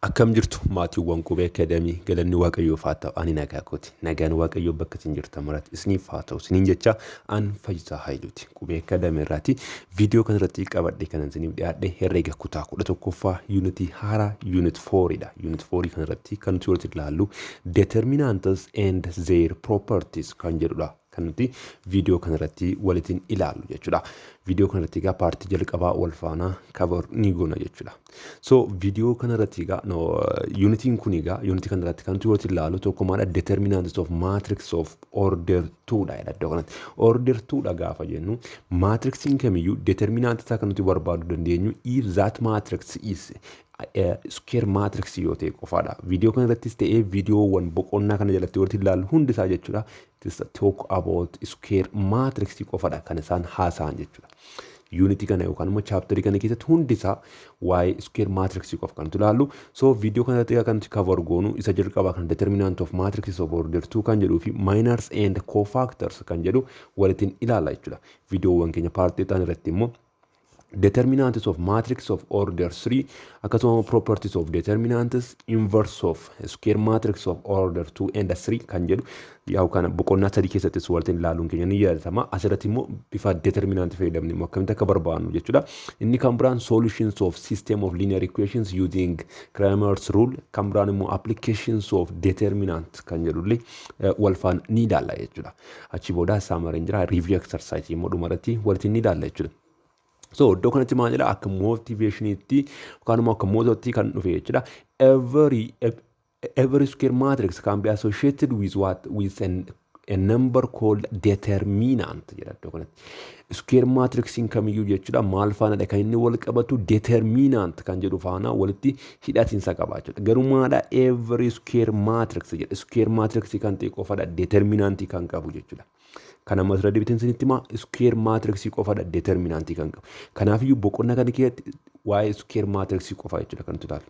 Akkam jirtu, maatiiwwan Qubee Academy? Galanni Waaqayyoof haa ta'u, ani nagaa kooti. Nagaan Waaqayyoo bakka isin jirtan maratti isiniif haa ta'u isiniin jecha, an Fayyisaa Hayiluuti. Qubee Academy irraati viidiyoo kanarratti qabadhe kanan isiniif dhiyaadhe herreega kutaa 11ffaa, yuunitii haaraa, unit fouriidha. Unit fourii kanarratti kan nuti walitti ilaallu determinants and their properties kan jedhudha. Kan nuti viidiyoo kanarratti walitiin ilaallu jechuudha. Viidiyoo kanarratti egaa partii jalqabaa wal faana cover ni goona jechuudha. So viidiyoo kanarratti egaa, no, yuunitiin kun egaa, yuunitii kanarratti kan nuti walitti ilaallu tokko maadha? Determinants of matrix of order 2 dha jedha iddoo kanatti. Order 2 dha gaafa jennu, matrixiin kamiyyuu determinant isaa kan nuti barbaaduu dandeenyu if that matrix is square matrix yoo ta'e qofaadha. Viidiyoo kanarrattis ta'ee viidiyoowwan boqonnaa kana jalatti walitti ilaallu hundi isaa jechuudha. It is talk about square matrix qofadha kan isaan haasa'an jechuudha. Yuunitii kana yookaan immoo chapterii kana keessatti hundi isaa waa'ee square matrix qofa kan nuti ilaallu. So viidiyoo kanarratti kan nuti cover goonu isa jalqabaa kan determinant of matrix of order 2 kan jedhuu fi minors and cofactors kan jedhu walitti ilaalla jechuudha. Viidiyoowwan keenya partii ta'an irratti immoo determinants of matrix of order 3, akkasuma properties of determinants, inverse of square matrix of order 2 and 3 kan jedhu yaa'u kana boqonnaa sadii keessattis walitti ilaaluun keenya ni yaadatama. Asirratti immoo bifa determinant fayyadamne immoo akkamitti akka barbaannu jechuudha. Inni kan biraan solutions of system of linear equations using Cramer's rule, kan biraan immoo applications of determinant kan jedhullee wal faana ni ilaalla jechuudha. Achi booda summaryn jira, review exercise immoo dhumarratti walitti ni ilaalla jechuudha. So iddoo kanatti maal jedha? Akka motivationiitti yookaan immoo akka mottootti kan dhufe jechuudha. Every square matrix can be associated with what? With a number called determinant jedha iddoo kanatti. Square matrixiin kamiyyuu jechuudha maal faanadha kan inni wal qabatu? Determinant kan jedhu faana walitti hidhatiinsa qaba jechuudha. Garuu maadha? Every square matrix jedha. Square matrix kan ta'e qofadha determinantii kan qabu jechuudha. Kana amma asirra deebiteen isinitti himaa, square matrix qofadha determinantii kan qabu. Kanaafiyyuu boqonnaa kana keessatti waa'ee square matrix qofa jechuudha kan nuti ilaallu.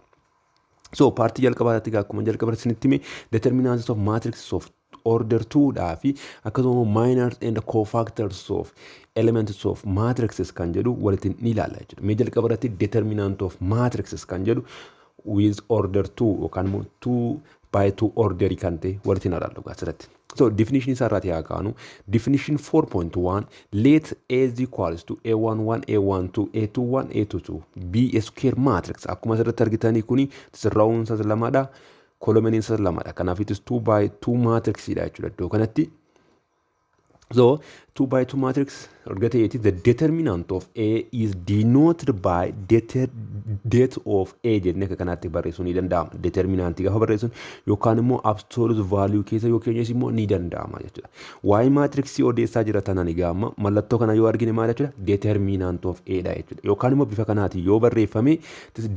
So partii jalqabaatti akkuma jalqaba isinitti hime, determinants of matrix of order 2 dhaa fi akkasuma minors and cofactors of elements of matrices kan jedhu walitti ni ilaalla jechuudha. Mee jalqaba irratti determinant of matrices kan jedhu with order 2 yookaan immoo 2 by 2 order kan ta'e walitti ni ilaallu asirratti. So definition isaa irraati haa kaanu. Definition 4.1: let A is equals to A11, A12, A21, A22 be a square matrix. Akkuma asirratti argitanii kuni rown isaas lamadha. Columniin isaas lamadha. Kanaaf it is 2 by 2 matrix dha jechuudha iddoo kanatti. So 2 by 2 matrix erga ta'eeti, the determinant of A is denoted by det of A jennee akka kanaatti barreessuun ni danda'ama. Determinantii gaafa barreessuun yookaan immoo absolute value keessa yoo keenyas immoo ni danda'ama jechuudha. Waa'ee matrixii odeessaa jira tanaan egaa amma mallattoo kana yoo argine maal jechuudha? Determinant of A dha jechuudha. Yookaan immoo bifa kanaatiin yoo barreeffame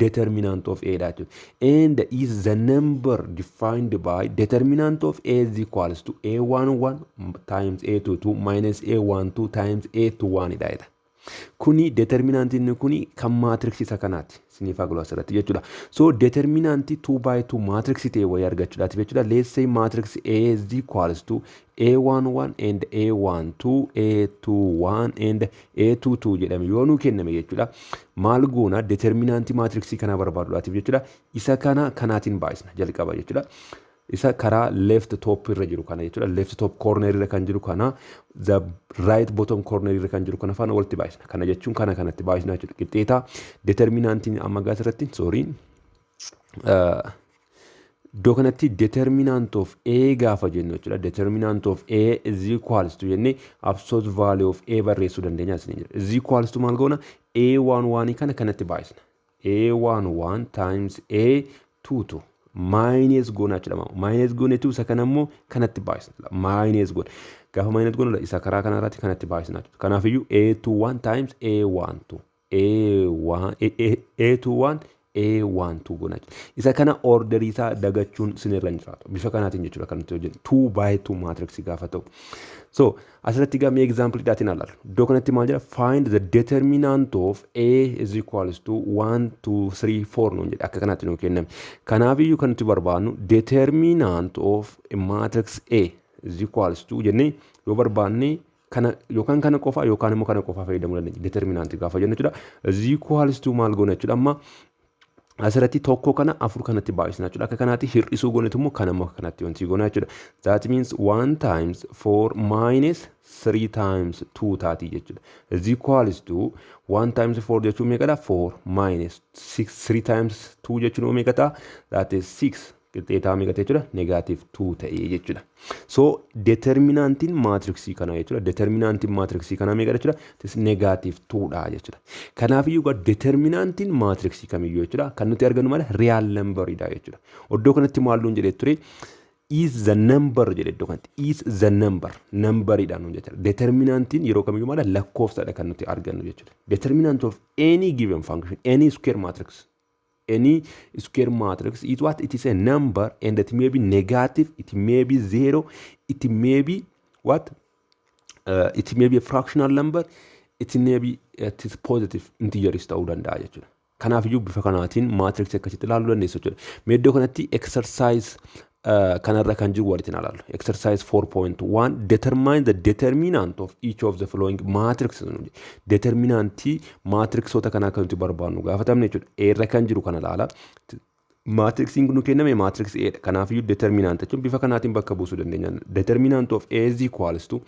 determinant of A dha jechuudha. And is the number defined by determinant of A is equals to A11 times A22 minus A12 times A21 dha jedha. Kuni determinantiin kuni kan matrixii isa kanaati. Isiniif haa galu asirratti jechuudha. So determinantii 2 by 2 matrixii ta'e wayii argachuudhaaf jechuudha. Let's say matrix A is equals to A11 and A12, A21 and A22 jedhame yoo nuu kenname jechuudha. Maal goona? Determinantii matrixii kanaa barbaaduudhaatiif jechuudha. Isa kana kanaatiin baay'isna jalqaba jechuudha. Isa karaa left top irra jiru kana jechuudha. Left top corner irra kan jiru kana the right bottom corner irra kan jiru kana faana walitti baay'isna. Kana jechuun kana kanatti baay'isna jechuudha. Qixxeetaa determinantiin amma gaa asirratti, sorry, iddoo kanatti determinant of A gaafa jennu jechuudha. Determinant of A is equals to jennee absolute value of A barreessuu dandeenya isin jedha. Is equals to maal goona? A11 kana kanatti baay'isna. A11 times A22 minus goona jechuudha. Minus goonetu isa kana immoo kanatti baay'isna. Minus goona. Gaafa minus goona isa karaa kanarratti kanatti baay'isna jechuudha. Kanaafiyyuu A21 times A12 A1 A21 A12 goona jechuudha. Isa kana orderii isaa dagachuun sinirra hin jiraatu. Bifa kanaatiin jechuudha kan nuti hojjennu. 2 by 2 matrix gaafa ta'u. So asirratti gaa mee example dhaatiin ilaallu. Iddoo kanatti maal jedha? Find the determinant of A is equals to 1 2 3 4 nuun jedha, akka kanaatti nuu kenname. Kanaafiyyuu kan nuti barbaadnu determinant of a matrix A is equals to jennee yoo barbaanne kana yookaan kana qofa yookaan immoo kana qofa fayyadamuu dandeenya. Determinant gaafa jennu jechuudha. Is equals to maal goona jechuudha amma? Asirratti tokko kana afur kanatti baay'isna jechuudha. Akka kanaatti hir'isuu goonetu immoo kana immoo akka kanatti wanti goona jechuudha. That means 1 times 4 minus 3 times 2 taati jechuudha. Is equals to 1 times 4 jechuun meeqadha? 4 minus 6 3 times 2 jechuun meeqa ta'a? That is 6. Qixxeetaa meeqa ta'e jechuudha? Negative 2 ta'ee jechuudha. So determinantiin maatriksii kanaa jechuudha. Determinantiin maatriksii kanaa meeqa jechuudha? It negative 2 dha jechuudha. Kanaafiyyuu egaa determinantiin maatriksii kamiyyuu jechuudha, kan nuti argannu malee real numberidha jechuudha. Iddoo kanatti maal nuun jedhee ture? Is the number jedhe. Iddoo kanatti is the number, numberidha nuun jechuudha. Determinantiin yeroo kamiyyuu maala lakkoofsadha kan nuti argannu jechuudha. Determinant of any given function, any square matrix, any square matrix is what? It is a number, and it may be negative, it may be zero, it may be what? It may be a fractional number, it may be, it is positive integers ta'uu danda'a jechuudha. Kanaafiyyuu bifa kanaatiin maatriksii akkasitti ilaaluu dandeessu jechuudha. Mee iddoo kanatti exercise kanarra kan jiru walitti ilaallu. Exercise 4.1: determine the determinant of each of the following matrix. Determinantii maatriksoota kanaa kan nuti barbaannu gaafatamne jechuudha. A irra kan jiru kana ilaala. Maatriksiin nu kenname maatriks A dha. Kanaafiyyuu determinant jechuun bifa kanaatiin bakka buusuu dandeenya. Determinant of A is equals to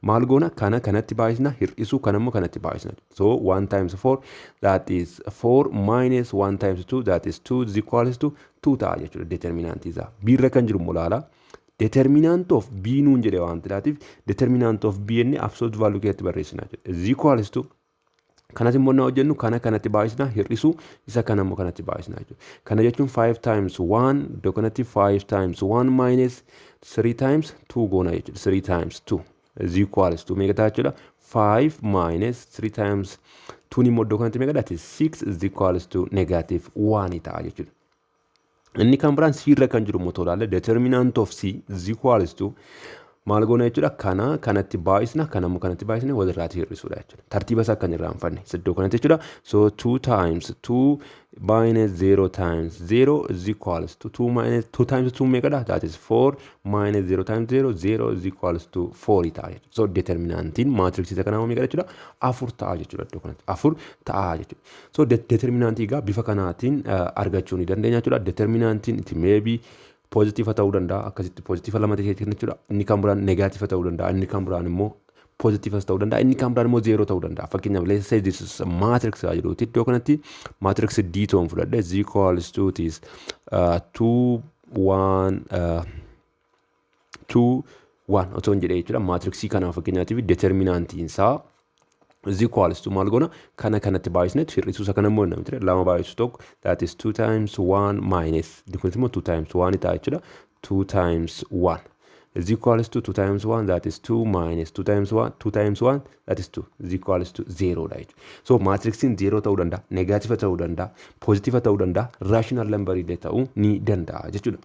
maal goona? Kana kanatti baay'isna, hir'isuu kana immoo kanatti baay'isna. So 1 times 4, that is 4, minus 1 times 2, that is 2, is equals to 2 ta'a jechuudha determinantii isaa. B irra kan jiru immoo ilaala. Determinant of B nuun jedhe waan ta'eef, determinant of B inni absolute value keessatti barreessina jechuudha. Is equals to kanas immoo na hojjennu kana kanatti baay'isna, hir'isuu isa kana immoo kanatti baay'isna jechuudha. Kana jechuun 5 times 1, iddoo kanatti 5 times 1 minus 3 times 2 goona jechuudha. 3 times 2 is equals to meeqa ta'a jechuudha? 5 minus 3 times 2 immoo iddoo kanatti meeqa ta'a? 6 is equals to negative 1 ta'a jechuudha. Inni kan biraan C irra kan jiru immoo ilaalla. Determinant of C is equals to maal goona jechuudha? Kana kanatti baay'isna, kana immoo kanatti baay'isna, walirraati hir'isuudha jechuudha. Tartiiba isaa kan irraanfanne iddoo kanatti jechuudha. So 2 times 2 minus 0 times 0 is equals to 2 minus 2 times 2 meeqadha? That is 4, minus 0 times 0 0 is equals to 4 ta'a jechuudha. So determinantiin maatriksii isa kanaa meeqadha jechuudha? Afur ta'a jechuudha. Iddoo kanatti afur ta'a jechuudha. So determinantii egaa bifa kanaatiin argachuu ni dandeenya jechuudha. Determinantiin it may be positive ta'uu danda'a, akkasitti positive lama ta'e jechuudha. Inni kan biraan negative ta'uu danda'a, inni kan biraan immoo positiveas ta'uu danda'a, inni kan biraan immoo zero ta'uu danda'a. Fakkeenyaaf, let's say this is a matrix jedhuuti. Iddoo kanatti matrix D toon fudhadhe, is equals to it is 2 1 2 1 otoo hin jedhee jechuudha. Maatriksii kanaa fakkeenyaatiif determinantiin isaa is equals to maal goona? Kana kanatti baay'isneet hir'isuu isa kana immoo namni lama baay'isu tokko, that is 2 times 1 minus, kunis immoo 2 times 1 ta'a jechuudha. 2 times 1 is equals to 2 times 1, that is 2, minus 2 times 1, 2 times 1, that is 2, is equals to 0 dha jechuudha. So maatriksiin 0 ta'uu danda'a, negative ta'uu danda'a, positive ta'uu danda'a, rational number illee ta'uu ni danda'a jechuudha.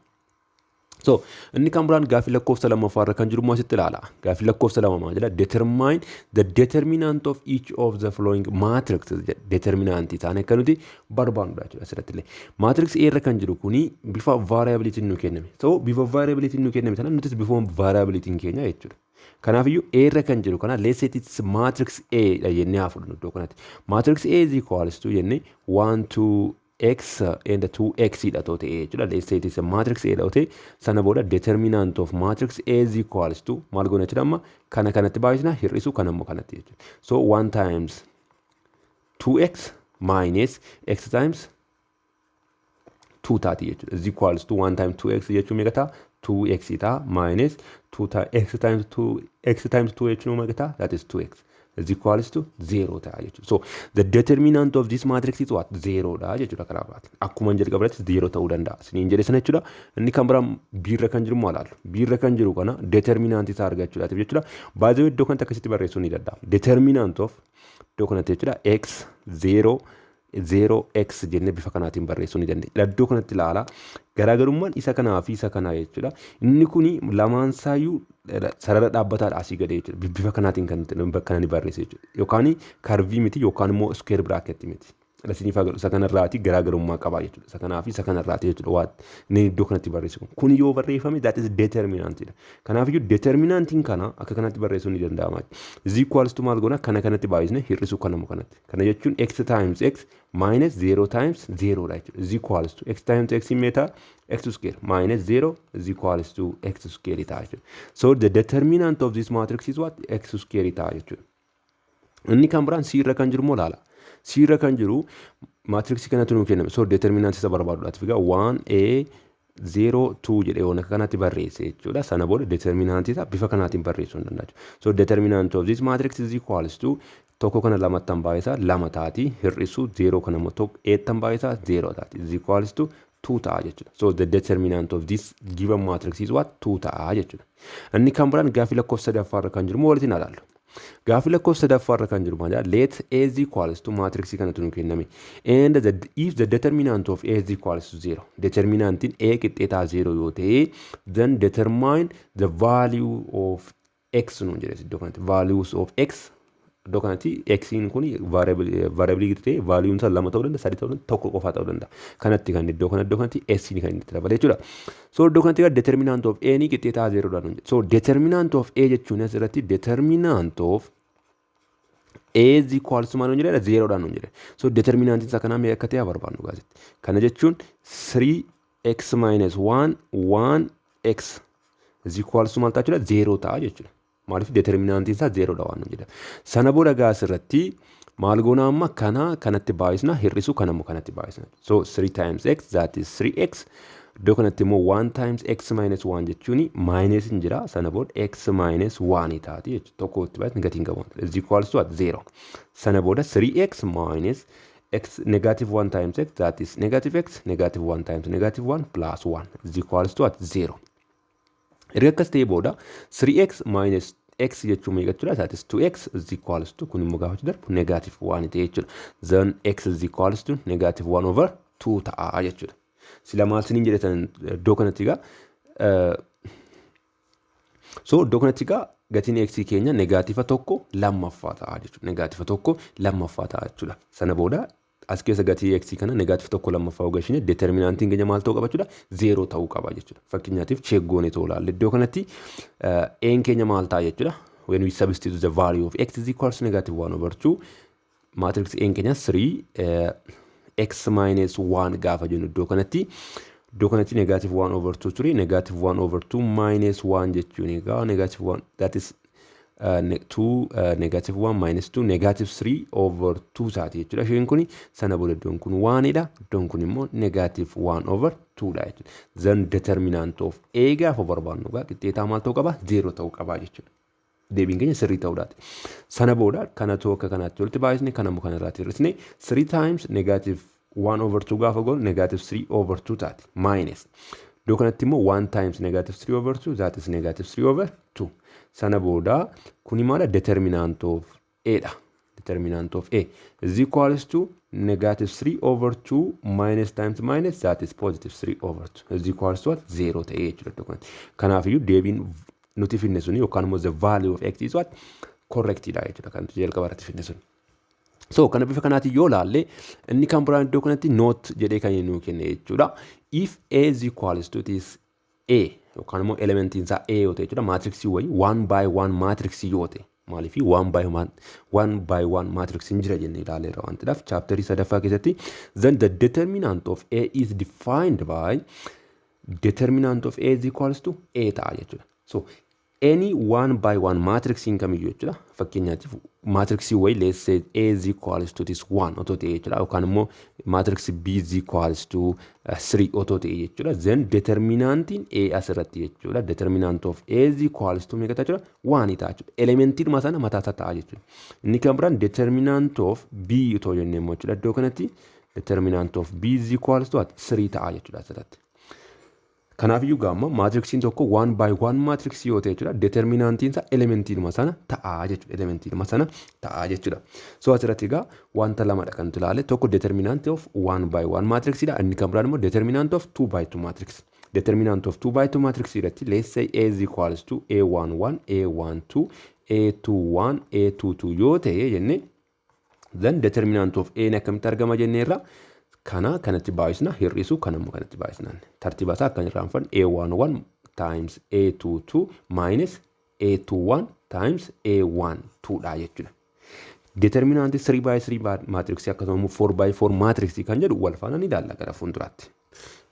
So inni kan biraan gaaffii lakkoofsa lammaffaa irra kan jiru immoo asitti ilaala. Gaaffii lakkoofsa lama maal jedha? Determine the determinant of each of the following matrix jedha. Determinantii ta'an akka nuti barbaannudha jechuudha asirratti illee. Matrix A irra kan jiru kuni bifa variabilitiin nu kenname. So bifa variabilitiin nu kenname sana nutis bifa variabilitiin keenya jechuudha. Kanaafiyyuu A irra kan jiru kana, let's say it's matrix A dha jennee haa fudhannu iddoo kanatti. Matrix A is equals to jennee 1 2 x and 2x dha ta'e jechuudha. Let's say it is a matrix A dha ta'e. Sana booda determinant of matrix A is equals to maal goona jechuudha? Amma kana kanatti baay'isna, hir'isu kana immoo kanatti jechuudha. So 1 times 2x minus x times 2 taati jechuudha. Is equals to 1 times 2x jechuun meeqa ta'a? 2x ta'a, minus 2 x times 2, x times 2 jechuun meeqa ta'a? That is 2x, is equals to 0 ta'a jechuudha. So the determinant of this matrix is what? 0 dha jechuudha karaa biraatiin. Akkuma hin jalqaba irratti 0 ta'uu danda'a. Isiniin jedhe sana jechuudha. Inni kan biraan B irra kan jiru maal ilaallu? B irra kan jiru kana determinant isaa argachuudhaaf jechuudha. Baay'ee iddoo kanatti akkasitti barreessuu ni danda'ama. Determinant of iddoo kanatti jechuudha x 0 0 x jennee bifa kanaatiin barreessuu ni dandeenya. Iddoo kanatti ilaala. Garaagarummaan isa kanaa fi isa kanaa jechuudha. Inni kuni lamaan isaayyuu sarara dhaabbataadha asii gadee jechuudha. Bifa kanaatiin kan bakka inni barreesse jechuudha. Yookaan curve miti, yookaan immoo square bracket miti. Isiniif agarru isa kanarraati garaagarummaa qaba jechuudha. Isa kanaa fi isa kanarraati jechuudha waan inni iddoo kanatti barreessu kun. Kun yoo barreeffame, that is determinantidha. Kanaafiyyuu determinantiin kana akka kanatti barreessuun ni danda'ama. Is equals to maal goona? Kana kanatti baay'isne hir'isuu kanama kanatti. Kana jechuun x times x minus 0 times 0 dha jechuudha. Is equals to x times x meeta x square minus 0 is equals to x square ta'a jechuudha. So the determinant of this matrix is what? X square ta'a jechuudha. Inni kan biraan C irra kan jiru immoo laala. C irra kan jiru maatriksii kanatu nuu kenname. So determinant isa barbaaduudhaaf egaa 1 A 0 2 jedhee waan akka kanatti barreesse jechuudha. Sana booda determinant isaa bifa kanaatiin barreessuu hin danda'a. So determinant of this matrix is equals to tokko kana lamattan baay'isaa lama taati, hir'isu 0 kana immoo tokko eettan baay'isaa 0 taati, is equals to 2 ta'a jechuudha. So the determinant of this given matrix is what? 2 ta'a jechuudha. Inni kan biraan gaaffii lakkoofsa sadaffaarra kan jiru moo walitti ilaallu. Gaaffii lakkoofsa sadaffaarra kan jiru maal? Let A is equals to maatriksii kanatu nu kenname. And if the determinant of A is equals to 0, determinantiin A qixxeetaa 0 yoo ta'e, then determine the value of x nuun jedhe iddoo kanatti. Values of x iddoo kanatti x'n kun variable ta'e, valuun isaa lama ta'uu danda'a, sadi ta'uu danda'a, tokko qofaa ta'uu danda'a. Kanatti kan iddoo kanatti s kan inni itti dabale jechuudha. So iddoo kanatti determinant of A ni qixxeetaa 0 dha nuun jedhe. So determinant of A jechuun asirratti determinant of A is equals to maal nuun jedhedha? 0 dha nuun jedhe. So determinantiin isaa kanaa mee akka ta'e barbaannu gaasitti. Kana jechuun 3x minus 1 1 x is equals to maal ta'a jechuudha? 0 ta'a jechuudha. Maaliif? Determinantiin isaa 0 dha waan nuun jedha. Sana booda gaa asirratti maal goona? Amma kana kanatti baay'isna, hir'isu kana immoo kanatti baay'isna. So 3 times x, that is 3x. Iddoo kanatti immoo 1 times x minus 1 jechuun minus hin jira. Sana booda x minus 1 taati jechuudha. Tokko itti baay'isni gatiin qabu. Is equals to what? 0. Sana booda 3x minus x negative 1 times x, that is negative x, negative 1 times negative 1 plus 1 is equals to what? 0. Erga akkas ta'ee booda 3x minus x jechuun meeqa jechuudha? That is 2x is equals to, kun immoo gaafa darbu negative 1 ta'e jechuudha. Then x is equals to negative 1 over 2 ta'a jechuudha. Sila maal isiniin jedhetan iddoo kanatti egaa? So iddoo kanatti egaa gatiin x keenya negative 1/2 ta'a jechuudha. Negative 1/2 ta'a jechuudha. Sana booda as keessa gatii x kana negative 1/2 galchine determinantiin keenya maal ta'uu qaba jechuudha? Zeeroo ta'uu qaba jechuudha. Fakkeenyaatiif check goone ta'uu ilaalle, iddoo kanatti een keenya maal ta'a jechuudha? When we substitute the value of x is equals to negative 1 over 2, matrix een keenya 3 x minus 1 gaafa jennu, iddoo kanatti negative 1 over 2 ture. Negative 1 over 2 minus 1 jechuun egaa negative 1, that is 2 negative 1 minus 2, negative 3 over 2 taati jechuudha. Isheen kuni sana booda iddoon kun 1 dha. Iddoon kun immoo negative 1 over 2 dha jechuudha. Then determinant of A gaafa barbaannu egaa qixxeetaa maal ta'uu qaba? 0 ta'uu qaba jechuudha. Deebiin keenya sirrii ta'uudhaati. Sana booda kanatu akka kanaatti walitti baay'isne, kana immoo kanarraatti hir'isne, 3 times negative 1 over 2 gaafa goonu negative 3 over 2 taati minus. Iddoo kanatti immoo 1 times negative 3 over 2, that is negative 3 over 2. Sana booda kuni maala? Determinant of A dha. Determinant of A is equals to negative 3 over 2 minus times minus, that is positive 3 over 2, is equals to what? 0 ta'ee jechuudha iddoo kanatti. Kanaafiyyuu deebiin nuti finne suni yookaan immoo the value of x is what? Correct dha jechuudha kan nuti jalqaba irratti finne sun. So kana bifa kanaatiin yoo laalle, inni kan biraan iddoo kanatti note jedhee kan inni nuu kenne jechuudha. If A is equals to this A yookaan immoo elementiin isaa A yoo ta'e jechuudha, maatriksii wayii one by one maatriksii yoo ta'e, maaliif one by one, one by one maatriksiin jira jennee ilaaleerra waan ta'eef chapterii sadaffaa keessatti, then the determinant of A is defined by determinant of A is equals to A ta'a jechuudha. So any one by one maatriksiin kamiyyuu jechuudha. Fakkeenyaatiif maatriksii wayii, let's say A is equals to this one otoo ta'e jechuudha. Yookaan immoo maatriksii B is equals to 3 otoo ta'e jechuudha. Then determinantiin A asirratti jechuudha. Determinant of A is equals to meeqa ta'a jechuudha? One ta'a jechuudha. Elementiidhuma sana mataa isaa ta'a jechuudha. Inni kan biraan determinant of B otoo jennee immoo jechuudha. Iddoo kanatti determinant of B is equals to what? 3 ta'a jechuudha asirratti. Kanaafiyyuu gaamma maatriksiin tokko one by one maatriksii yoo ta'e jechuudha, determinantiin isaa elementiidhuma sana ta'a jechuudha. Elementiidhuma sana ta'a jechuudha. So asirratti egaa wanta lamadha kan nuti ilaale. Tokko determinant of one by one maatriksiidha. Inni kan biraan immoo determinant of two by two matrix. Determinant of two by two matrix irratti, let's say A is equals to A11, A12, A21, A22 yoo ta'e jenne. Then determinant of A akkamitti argama jenneerra? Kana kanatti baay'isna, hir'isu kana immoo kanatti baay'isna. Tartiiba isaa akkan irraanfanne, A11 times A22 minus A21 times A12 dha jechuudha. Determinantii 3 by 3 matrixii akkasuma immoo 4 by 4 matrixii kan jedhu wal faana ni ilaalla gara fuulduraatti.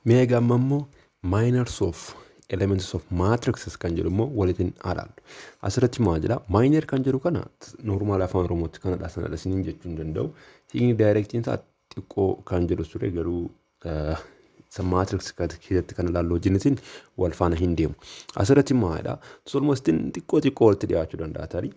Mee egaa amma immoo minors of elements of matrices kan jedhu immoo walitti ilaallu. Asirratti maal jedha? Minor kan jedhu kana normal Afaan Oromootti kanadha sanadha isiniin jechuu hin danda'u. Hiikni directiin isaa xiqqoo kan jedhu ture, garuu isa matrix keessatti kan ilaallu wajjinitiin wal faana hin deemu. Asirratti maalidha? Almost xiqqoo xiqqoo walitti dhiyaachuu danda'a tarii.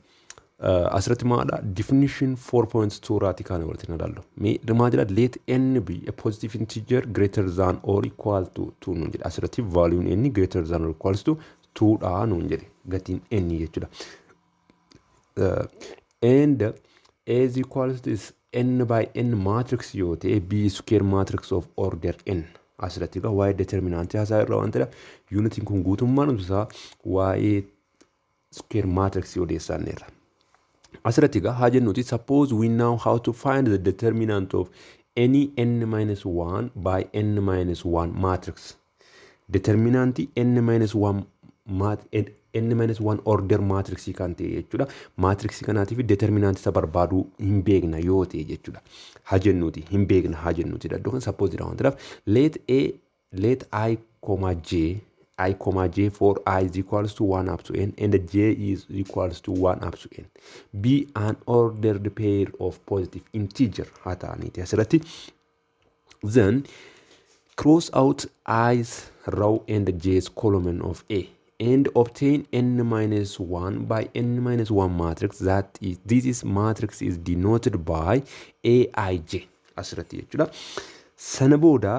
Asirratti maalidha? Definition 4.2 irraati kan walitti ilaallu. Mee maal jedha? Let n be a positive integer greater than or equal to 2 nuun jedha. Asirratti valuun n greater than or equals to 2 dha nuun jedhe, gatiin n jechuudha. And A is equals to is n by n matrix yoo ta'e, B square matrix of order n. Asirratti egaa waa'ee determinantii haasaa irraa waan ta'eef, unitiin kun guutummaan isaa waa'ee square matrix odeessanneerra. Asirratti egaa haa jennuti, suppose we know how to find the determinant of any n minus 1 by n minus 1 matrix. Determinantii n minus 1 n minus 1 order matrixii kan ta'e jechuudha. Matrixii kanaatiif determinantii isa barbaaduu hin beekna yoo ta'e jechuudha. Haa jennuuti hin beekna haa jennuuti. Iddoo kan suppose jedha waan ta'eef, let a let i comma j, i comma j, for I is equals to 1 up to n and j is equals to 1 up to n, be an ordered pair of positive integer haa ta'aniiti asirratti. Then cross out i's row and j's column of A and obtain n minus 1 by n minus 1 matrix, that is, this is matrix is denoted by Aij asirratti jechuudha. Sana booda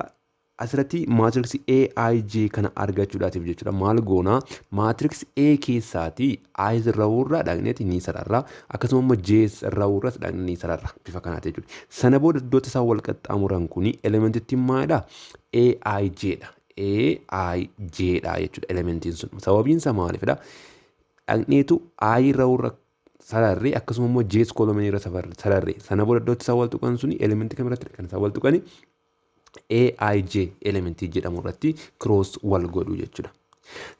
asirratti matrix Aij kana argachuudhaatiif jechuudha maal goona? Matrix A keessaatii i's row irraa dhaqneeti ni sararra, akkasuma immoo j's row irras dhaqnee ni sararra bifa kanaati jechuudha. Sana booda iddoota isaan wal qaxxaamuran kuni elementittiin maalidha? Aij dha. Aij dha jechuudha elementiin sun. Sababiin isaa maalifidha? Dhaqneetu i row irra sararree, akkasuma immoo j's column irra sararree, sana booda iddootti isaan wal tuqan suni elementii kamirratti kan isaan wal tuqani? Aij elementii jedhamu irratti cross wal godhu jechuudha.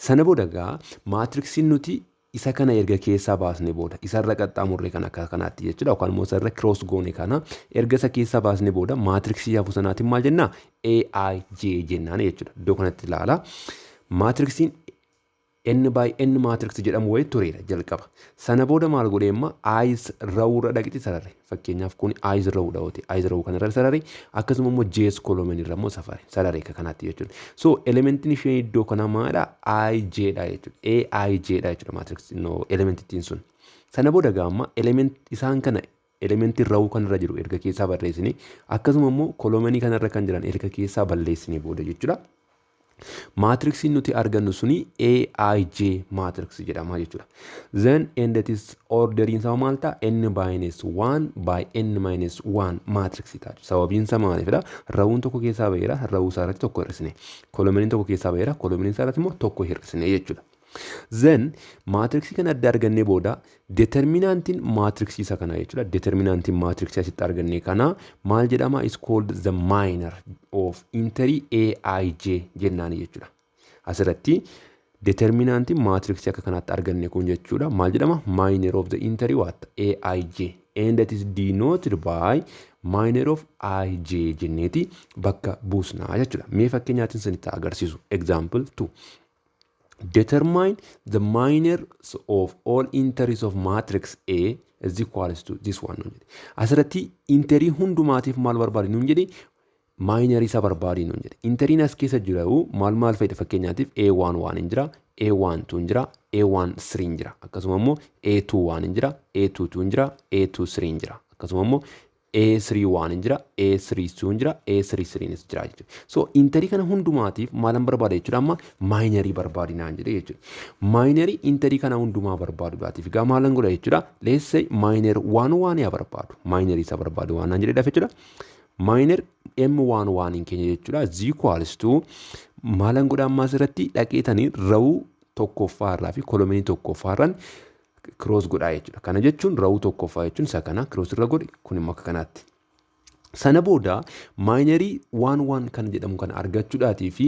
Sana booda egaa matrixiin nuti isa kana erga keessaa baasne booda, isarra qaxxaamurre kan akka kanaatti jechuudha, yookaan immoo isarra cross goone kana erga isa keessaa baasne booda, matrixii hafu sanaatiin maal jennaa? Aij jennaan jechuudha. Iddoo kanatti ilaala. Matrixiin n by n matrix jedhamu wayii tureera jalqaba. Sana booda maal godhee amma? I's rowurra dhaqxi sarare. Fakkeenyaaf kun i's rowudha yoo ta'e, i's row kanarra sarare, akkasuma immoo j's column irra immoo safare sarare akka kanaatti jechuudha. So elementiin isheen iddoo kanaa maalidha? Ij dha jechuudha. Aij dha jechuudha matrix no elementittiin sun. Sana booda gaamma element isaan kana, elementii row kanarra jiru erga keessaa barreessine, akkasuma immoo columnii kanarra kan jiran erga keessaa balleessine booda jechuudha. Matrixiin nuti argannu suni Aij matrix jedhama jechuudha. Then and that is orderiin isaa maal ta'a? N minus 1 by n minus 1 matrix ta'a. Sababiin isaa maalifidha? Rowuun tokko keessaa baheera, row isaa irratti tokko hir'isne. Columniin tokko keessaa baheera, columniin isaa irratti immoo tokko hir'isne jechuudha. Then matrixii kana adda argannee booda, determinantiin matrixii isa kana jechuudha. Determinantiin matrixii asitti arganne kana maal jedhama? Is called the minor of entry Aij jennaani jechuudha. Asirratti determinantiin matrixii akka kanaatti arganne kun jechuudha. Maal jedhama? Minor of the entry what? Aij, and that is denoted by minor of ij jenneeti bakka buusnaa jechuudha. Mee fakkeenyaatiin sanitti agarsiisu. Example 2. Determine the minors of all entries of matrix A is equals to this one nuun jedhe. Asirratti entry hundumaatiif maal barbaadi nuun jedhe? Minorii isa barbaadi nuun jedhe. Entryn as keessa jiru maal maal fayyada? Fakkeenyaatiif A1 1 hin jira, A1 2 hin jira, A1 3 hin jira. Akkasuma immoo A2 1 hin jira, A2 2 hin jira, A2 3 hin jira. Akkasuma immoo A3 1 hin jira, A3 2 hin jira, A3 3 nis jira jechuudha. So entry kana hundumaatiif maalan barbaada jechuudha? Amma minorii barbaadi naan jedhe jechuudha. Minorii entry kana hundumaa barbaaduudhaatiif egaa maalan godha jechuudha? Let's say minor 1 1 yaa barbaadu. Minorii isa barbaadu waan naan jedheedhaaf jechuudha. Minor M1 1 hin keenya jechuudha. Is equals to maalan godha amma asirratti? Dhaqeetanii row tokkoffaa irraa fi columnii tokkoffaa irraan Cross godhaa jechuudha. Kana jechuun row tokkoffaa jechuun isa kana cross irra godhe, kun immoo akka kanaatti. Sana booda minorii 1 1 kan jedhamu kana argachuudhaatii fi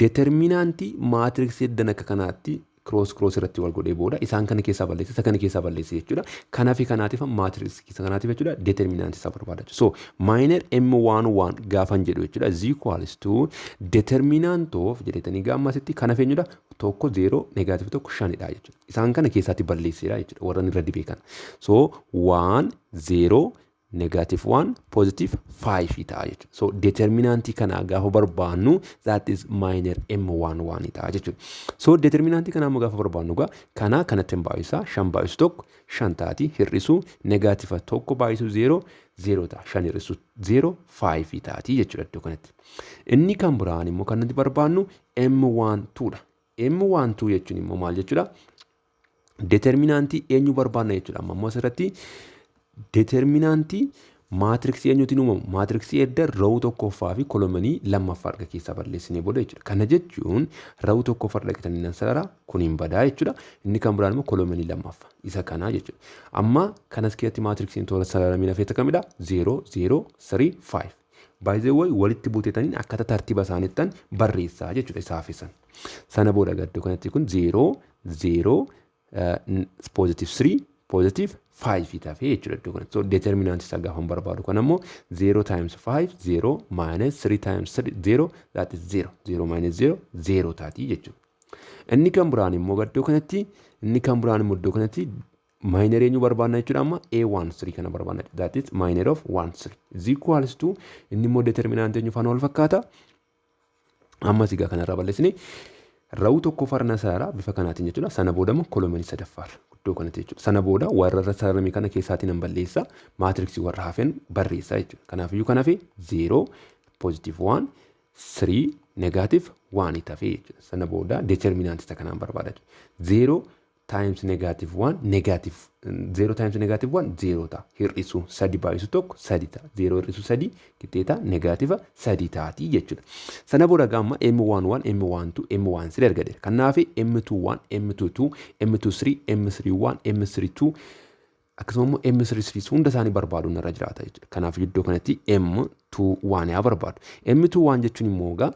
determinantii matrixii eddan akka kanaatti cross cross irratti wal godhee booda isaan kana keessaa balleesse, isa kana keessaa balleesse jechuudha. Kanaa fi kanaatiif, matrixii isa kanaatiif jechuudha, determinantii isaa barbaada. So minor M11 gaafan jedhu jechuudha, is equals to determinant of jedhetanii gaamma asitti kana feenyudha, tokko, zeeroo, negative tokko, shanidha jechuudha. Isaan kana keessaatti balleesseera jechuudha warra irra dibee kana. So 1, 0, negative 1, positive 5 ta'a jechuudha. So determinantii kana gaafa barbaannu, that is minor M11 ta'a jechuudha. So determinantii kana ammoo gaafa barbaannu gaa kana kanatti hin baay'isaa, shan baay'isu tokko shan taati, hir'isuu negative tokko baay'isu zeeroo zeeroo ta'a, shan hir'isu zeeroo 5 taati jechuudha iddoo kanatti. Inni kan biraan immoo kan nuti barbaannu M12 dha. M12 jechuun immoo maal jechuudha? Determinantii eenyu barbaanna jechuudha. Amma immoo asirratti determinantii matrixii eenyuutiin uumamu? Matrixii edda row tokkoffaa fi columnii lammaffaa arga keessaa balleessinee booda jechuudha. Kana jechuun row tokkoffaa dhaqatanii nan sarara, kun hin badaa jechuudha. Inni kan biraan immoo columnii lammaffaa isa kanaa jechuudha. Amma kanas keessatti matrixiin toora sararamii hafeeta kamidha? 0, 0, 3, 5. By the way, walitti buutetaniin akkaataa tartiiba isaaniittan barreessaa jechuudha isaa hafesan. Sana booda gaddoo kanatti kun 0, 0, positive 3, positive 5 tafee jechuudha iddoo kanatti. So determinant isaa gaafa barbaadu kan ammoo 0 times 5, 0, minus 3 times 3, 0, that is 0, 0 minus 0, 0 taati jechuudha. Inni kan biraan immoo iddoo kanatti, inni kan biraan immoo iddoo kanatti minor eenyu barbaadna jechuudha? Amma A13 kana barbaadna. That is minor of 1 3 is equals to, inni immoo determinant eenyu faana wal fakkaata? Ammas egaa kanarraa balleessine row tokkoffaarra na sarara bifa kanaatiin jechuudha. Sana booda immoo columnii sadaffaarra iddoo kanatti jechuudha. Sana booda warra irra sararame kana keessaatiin nan balleessa, matrixii warra hafeen barreessa jechuudha. Kanaafiyyuu kan hafe 0, positive 1, 3, negative 1 tafee jechuudha. Sana booda determinantii isa kanaan barbaada jechuudha. 0 times negative 1, negative 0 times negative 1 0 ta'a. Hir'isu sadi baay'isu tokko sadi ta'a. 0 hir'isu sadi qixxeeta negative sadi taati jechuudha. Sana booda gaamma M11, M12, M13 argadheera. Kanaaf M21, M22, M23, M31, M32, akkasuma immoo M33 hunda isaanii barbaaduun irra jiraata jechuudha. Kanaaf iddoo kanatti M21 yaa barbaadu. M21 jechuun immoo egaa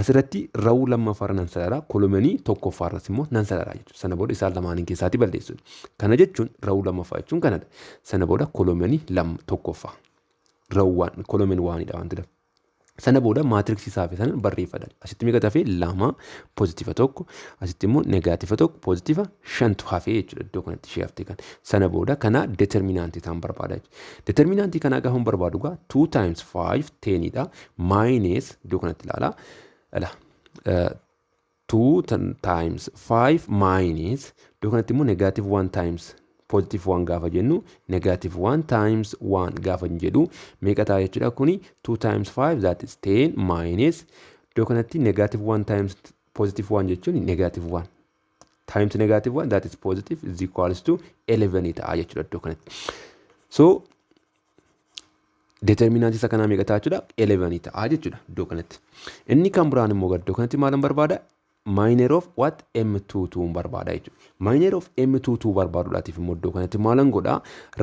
asirratti row lammaffaarra nan sarara, columnii tokkoffaarras immoo nan sarara jechuudha. Sana booda isaan lamaaniin keessaatii balleessu. Kana jechuun row lammaffaa jechuun kanadha. Sana booda columnii lamma tokkoffaa. Row one, column oneidha waan ta'eef. Sana booda matrixii isaa fi sana barreeffadha. Asitti meeqa hafee? Lama, positive tokko, asitti immoo negative tokko, positive shantu hafee jechuudha iddoo kanatti ishee haftee kan. Sana booda kana determinantii isaan barbaada jechuudha. Determinantii kanaa gaafa barbaadu egaa 2 times 5 10dha, minus, iddoo kanatti ilaala. Ila 2 times 5 minus, iddoo kanatti immoo negative 1 times positive 1 gaafa jennu, negative 1 times 1 gaafa jedhu meeqa ta'a jechuudha? Kuni 2 times 5, that is 10, minus, iddoo kanatti negative 1 times positive 1 jechuun negative 1 times negative 1, that is positive, is equals to 11 ta'a jechuudha iddoo kanatti. So determinantii isa kanaa meeqa ta'a jechuudha? 11 ta'a jechuudha iddoo kanatti. Inni kan biraan immoo iddoo kanatti maalan barbaada? Minor of what? M22 barbaada jechuudha. Minor of M22 barbaaduudhaatiif immoo iddoo kanatti maalan godhaa?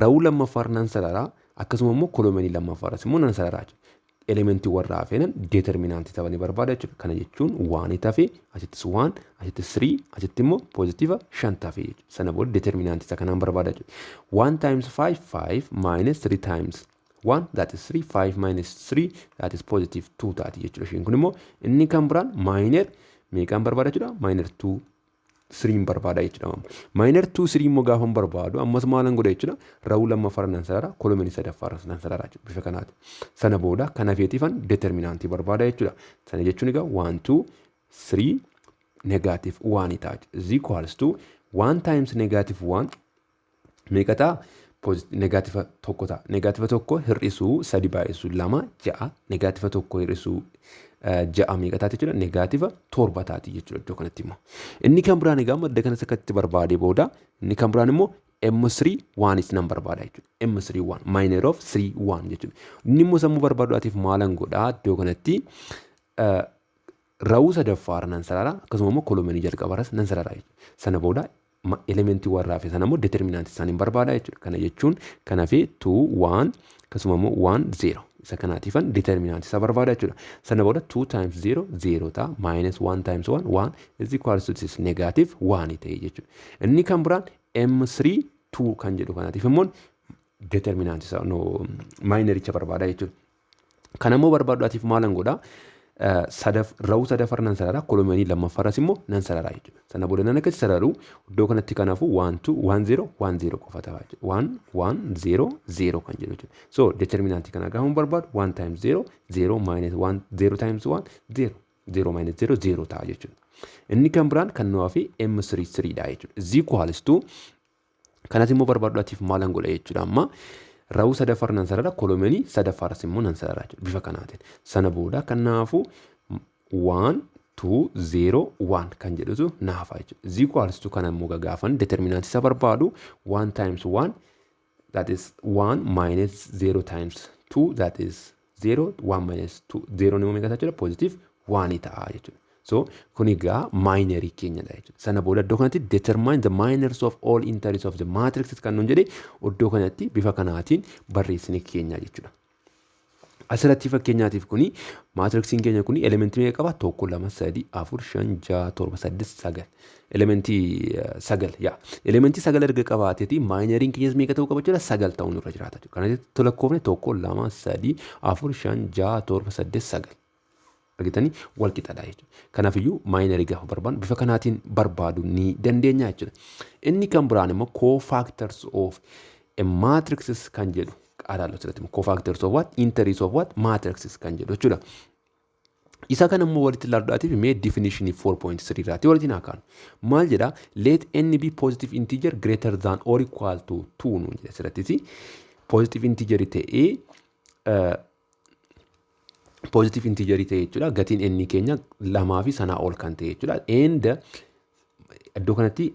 Row lammaffaarra nan sararaa, akkasuma immoo columnii lammaffaarras immoo nan sararaa jechuudha. Elementii warra hafeenan determinantii ta'anii barbaada jechuudha. Kana jechuun one tafe, asittis one, asittis 3, asitti immoo positive shan tafe jechuudha. Sana booda determinantii isa kanaan barbaada jechuudha. 1 times 5, 5, minus 3 times 1, that is 3, 5 minus 3, that is positive 2 taati jechuudha. Isheen kun immoo inni kan biraan minor meeqaan barbaada jechuudha? Minor 2 3 barbaada jechuudha. Minor 2 3 immoo gaafa barbaadu ammas maalan godha jechuudha? Row lammaffaarra nan sarara, columnii sadaffaarra nan sarara jechuudha bifa kanaati. Sana booda kana feetifan determinantii barbaada jechuudha. Sana jechuun egaa 1, 2, 3, negative 1 ta'a jechuudha. Is equals to 1 times negative 1 meeqa ta'a? Negative tokko ta'a. Negative tokko hir'isuu sadi baay'isuu lama ja'a. Negative tokko hir'isuu ja'a meeqa taati jechuudha? Negative torba taati jechuudha iddoo kanatti immoo. Inni kan biraan egaa madda kanas akkatti barbaadee booda inni kan biraan immoo M3 1 nan barbaada jechuudha. M3 1, minor of 3 1 jechuudha. Inni immoo sammuu barbaaduudhaatiif maalan godhaa? Iddoo kanatti row sadaffaarra nan sarara, akkasuma immoo columnii jalqabaarras nan sarara jechuudha. Sana booda Elementii warra hafe sana immoo determinantii isaanii barbaada jechuudha. Kana jechuun kan hafe 2, 1, akkasuma immoo 1, 0. Isa kanaatiifan determinantii isaa barbaada jechuudha. Sana booda 2 times 0, 0 ta'a, minus 1 times 1, 1 is equals to this negative 1 ta'e jechuudha. Inni kan biraan M3 2 kan jedhu kanaatiif immoo determinantii isaa, no, minoricha barbaada jechuudha. Kana immoo barbaaduudhaatiif maalan godhaa? Sadaf rowuu sadaffarra nan sararaa, columnii lammaffaarras immoo nan sararaa jechuudha. Sana booda nan akkasi sararu iddoo kanatti, kanaafuu 1 2 1 0 1 0 qofa ta'a jechuudha. 1 1 0 0 kan jedhu jechuudha. So determinantii kana gaafa barbaadu, 1 times 0, 0, minus 1, 0 times 1, 0, 0 minus 0, 0 ta'a jechuudha. Inni kan biraan kan nu hafe M3 3 dha jechuudha. Is equals to kanas immoo barbaaduudhaatiif maalan godha jechuudha? Amma rowuu sadaffaarra nan sarara, columnii sadaffaarras immoo nan sarara jechuudha bifa kanaatiin. Sana booda kanaafuu 1 2 0 1 kan jedhutu naafa jechuudha. Is equals to kana immoo gaafan determinantii isa barbaadu, 1 times 1, that is 1, minus 0 times 2, that is 0, 1 minus 2, 0 immoo meeqa jechuudha? Positive 1 ta'a jechuudha. So kun egaa minorii keenyadha jechuudha. Sana booda iddoo kanatti "determine the minors of all entries of the matrix" kan nuun jedhe, iddoo kanatti bifa kanaatiin barreessine keenya jechuudha. Asirratti fakkeenyaatiif kuni matrixiin keenya kuni elementii meeqa qaba? Tokko, lama, sadi, afur, shan, ja'a, torba, saddeet, sagal. Elementii sagal yaa. Elementii sagal erga qabaateeti minoriin keenyas meeqa ta'uu qaba jechuudha? Sagal ta'uu nurra jiraata jechuudha. Kana jechuun lakkoofne tokko, lama, sadi, afur, shan, ja'a, torba, saddeet, sagal. Argitanii, wal qixaadha jechuudha. Kanaafiyyuu minorii gaafa barbaadnu bifa kanaatiin barbaaduu ni dandeenya jechuudha. Inni kan biraan immoo cofactors of a matrixes kan jedhu ilaallu asirratti immoo, cofactors of what? Entries of what? Matrixes kan jedhu jechuudha. Isa kana immoo walitti ilaaluudhaatiif mee definition 4.3 irraatti walitti haa kaanu. Maal jedhaa? "Let n be positive integer greater than or equal to 2" nuun jedha asirrattis. Positive integer ta'ee, positive integer ta'e jechuudha. Gatiin n keenya lamaa fi sanaa ol kan ta'e jechuudha. And iddoo kanatti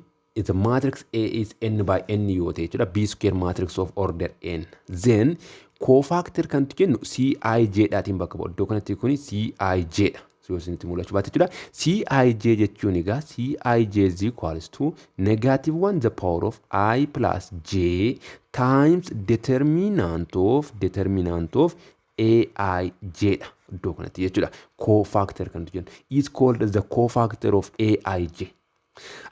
the matrix A is n by n yoo ta'e jechuudha. B square matrix of order n. Then cofactor kan jennu Cij dhaatiin bakka bu'a. Iddoo kanatti kuni Cij dha. Yoo isinitti mul'achuu baate jechuudha. Cij jechuun egaa Cij is equals to negative 1 the power of I plus j times determinant of Aij dha. Iddoo kanatti jechuudha. Cofactor kan jennu is called the cofactor of Aij.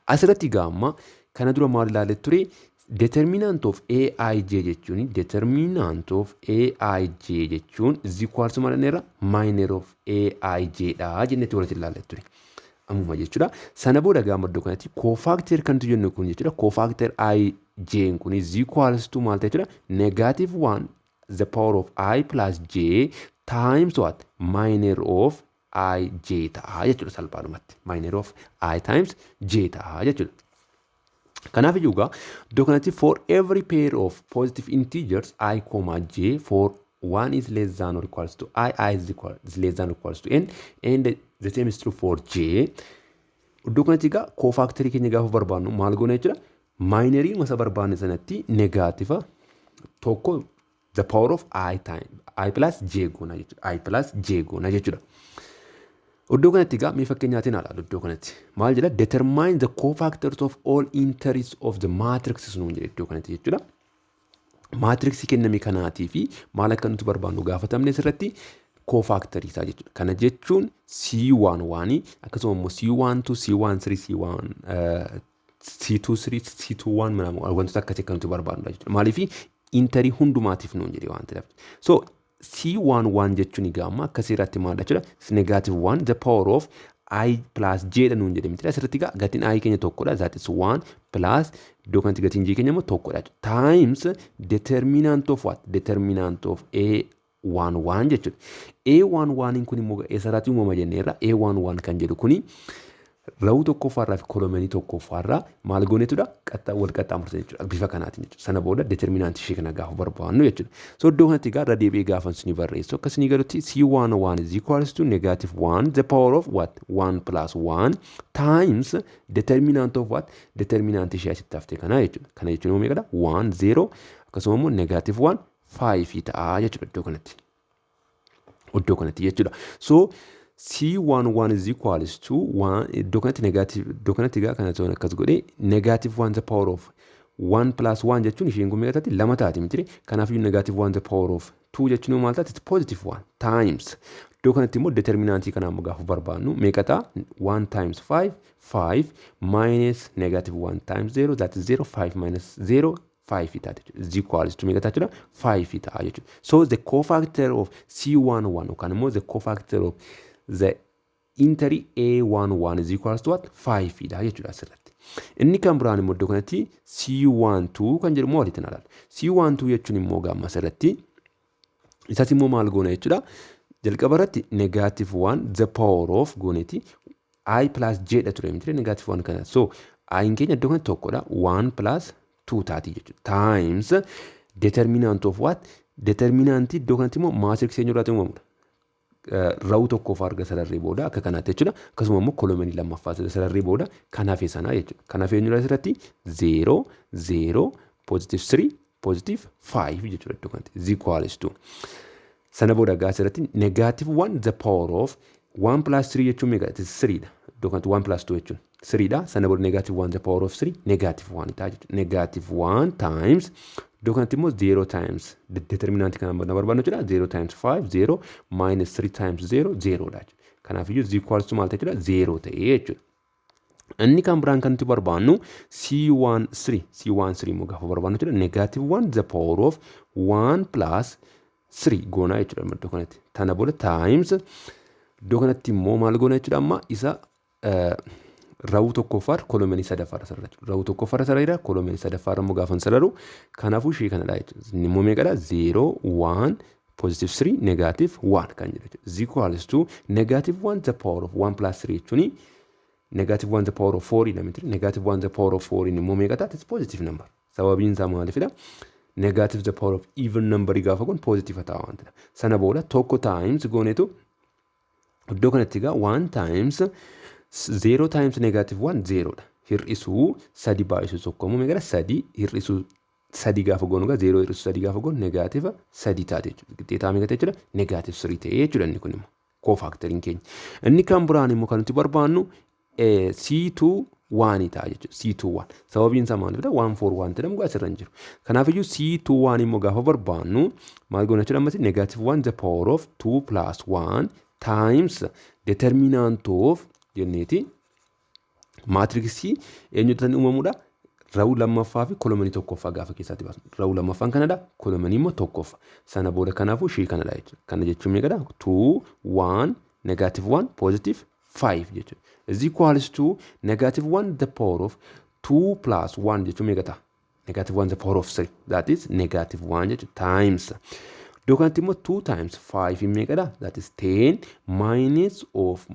Asirratti egaa amma kana dura maal ilaalee ture? Determinant of Aij jechuun, determinant of Aij jechuun is equals to maal jenneerra? Minor of Aij dha jennetti walitti ilaalee ture. Ammuma jechuudha. Sana booda gaafa iddoo kanatti cofactor kan jennu kun jechuudha. Cofactor Ij kun is equals to maal ta'e jechuudha? Negative 1 the power of I plus j times what? Minor of I j ta'a jechuudha salphaadhumatti. Minor of I times j ta'a jechuudha. Kanaaf iyyuu egaa iddoo kanatti for every pair of positive integers I comma j, for 1 is less than or equals to I, I is less than or equals to n, and the same is true for j. Iddoo kanatti egaa cofactorii keenya gaafa barbaannu maal goona jechuudha? Minorii masa barbaanne sanatti negative tokko the power of I time I plus j goona jechuudha. I plus j goona jechuudha. Iddoo kanatti egaa mee fakkeenyaatiin haa ilaallu iddoo kanatti. Maal jedha? "Determine the cofactors of all entries of the matrix" nuun jedhe iddoo kanatti jechuudha. Matrixii kenname kanaatii fi maal akka nuti barbaannu gaafatamne asirratti, cofactorii isaa jechuudha. Kana jechuun C11, akkasuma immoo C12, C13, C1, C23, C21, wantoota akkasii akka nuti barbaadnudha jechuudha. Maaliif? Entryii hundumaatiif nuun jedhe waan ta'eef. So C11 jechuun egaa amma akkasii irratti maal jechuudha? Negative 1 the power of I plus j dha nuun jedhe miti. Asirratti egaa gatiin I keenya tokkodha. That is 1 plus, iddoo kanatti gatiin j keenya immoo tokkodha. Times determinant of what? Determinant of A 1 1 jechuudha. A 1 1 kun immoo eessarratti uumama jenneerra? A 1 1 kan jedhu kuni rowuu tokkoffaarraa fi columnii tokkoffaarraa maal gooneetudha? Wal qaxxaamursan jechuudha bifa kanaatiin jechuudha. Sana booda determinantii ishee kana gaafa barbaannu jechuudha. So iddoo kanatti egaa irra deebi'ee gaafa isin barreessu akka isinii galutti, C1 1 is equals to negative 1 the power of what? 1 plus 1 times determinant of what? Determinantii ishee asitti hafte kana jechuudha. Kana jechuun immoo meeqadha? 1 0, akkasuma immoo negative 1 5 ta'a jechuudha iddoo kanatti. Iddoo kanatti jechuudha. So C11 is equals to 1. Iddoo kanatti negative, iddoo kanatti egaa kana ta'uun akkas godhee negative 1 the power of 1 plus 1 jechuun isheen kun meeqa taati? Lama taati miti? Kanaafuu negative 1 the power of 2 jechuun maal taati? Positive 1 times iddoo kanatti immoo determinantii kanaa immoo gaafa barbaannu meeqa ta'a? 1 times 5, 5, minus negative 1 times 0, that is 0. 5 minus 0, 5 taate jechuudha. Is equals to meeqa ta'a jechuudha? 5 ta'a jechuudha. So the cofactor of C11 yookaan immoo the cofactor of the entry A11 is equals to what? 5 dha jechuudha asirratti. Inni kan biraan immoo iddoo kanatti C12 kan jedhu immoo walitti ilaalla. C12 jechuun immoo gaamma asirratti isas immoo maal goona jechuudha? Jalqaba irratti negative 1 the power of gooneeti i plus j dha ture miti negative 1 kana. So i'n keenya iddoo kanatti tokkodha. 1 plus 2 taati jechuudha. Times determinant of what? Determinantii iddoo kanatti immoo matrix eenyurraati uumamudha? Row tokkoof arga sararree booda akka kanaatti jechuudha. Akkasuma immoo columnii lammaffaa sararree booda kan hafe sanaa jechuudha. Kan hafe eenyudha asirratti? 0, 0, positive 3, positive 5 jechuudha iddoo kanatti. Is equals to sana booda gaa asirratti negative 1 the power of 1 plus 3 jechuun meeqa? 3 dha. Iddoo kanatti 1 plus 2 jechuun 3 dha. Sana booda negative 1 the power of 3 negative 1 ta'a jechuudha. Negative 1 times iddoo kanatti immoo 0 times determinantii kana na barbaadnu jechuudha. 0 times 5, 0, minus 3 times 0, 0 dha jechuudha. Kanaafiyyuu is equals to maal ta'e jechuudha? 0 ta'ee jechuudha. Inni kan biraan kan nuti barbaannu C13. C13 immoo gaafa barbaannu jechuudha, negative 1 the power of 1 plus 3 goonaa jechuudha iddoo kanatti. Tana booda times iddoo kanatti immoo maal goona jechuudha? Amma isa row tokkoffaa columnii sadaffaarra sarara jechuudha. Row tokkoffaarra sarara, columnii sadaffaarra immoo gaafa sararu kanaafuu ishee kanadha jechuudha. Inni immoo meeqadha? 0, 1, positive 3, negative 1 kan jedhu jechuudha. Is equals to negative 1 the power of 1 plus 3 jechuuni negative 1 the power of 4 dha miti? Negative 1 the power of 4 immoo meeqa ta'a? It's positive number. Sababiin isaa maalifidha? Negative the power of even number gaafa kun positive ta'a waan ta'eef. Sana booda tokko times goonetu iddoo kanatti egaa 1 times 0 times negative 1 0 dha. Hir'isuu sadi baay'isuu tokko immoo meeqadha? Sadi hir'isuu sadi gaafa goonu egaa 0 hir'isuu sadi gaafa goonu negative sadi taate jechuudha. Qixxeetaa meeqa ta'e jechuudha? Negative 3 ta'e jechuudha inni kun immoo cofactoriin keenya. Inni kan biraan immoo kan nuti barbaannu C2 1 ta'a jechuudha. C2 1. Sababiin isaa maalidha? 1 4 1 jedhamu asirra hin jiru. Kanaafiyyuu C2 1 immoo gaafa barbaannu maal goona jechuudha? Ammas negative 1 the power of 2 plus 1 times determinant of jenneeti matrixii eenyutu uumamudha? Row lammaffaa fi columnii tokkoffaa gaafa keessatti baasnu. Row lammaffaan kanadha, columnii immoo tokkoffaa. Sana booda kanaafuu ishii kanadha jechuudha. Kana jechuun meeqadha? 2, 1, negative 1, positive 5 jechuudha. Is equals to negative 1 the power of 2 plus 1 jechuun meeqa ta'a? Negative 1 the power of 3, that is negative 1 jechuudha, times iddoo kanatti immoo 2 times 5 meeqadha? That is 10, minus of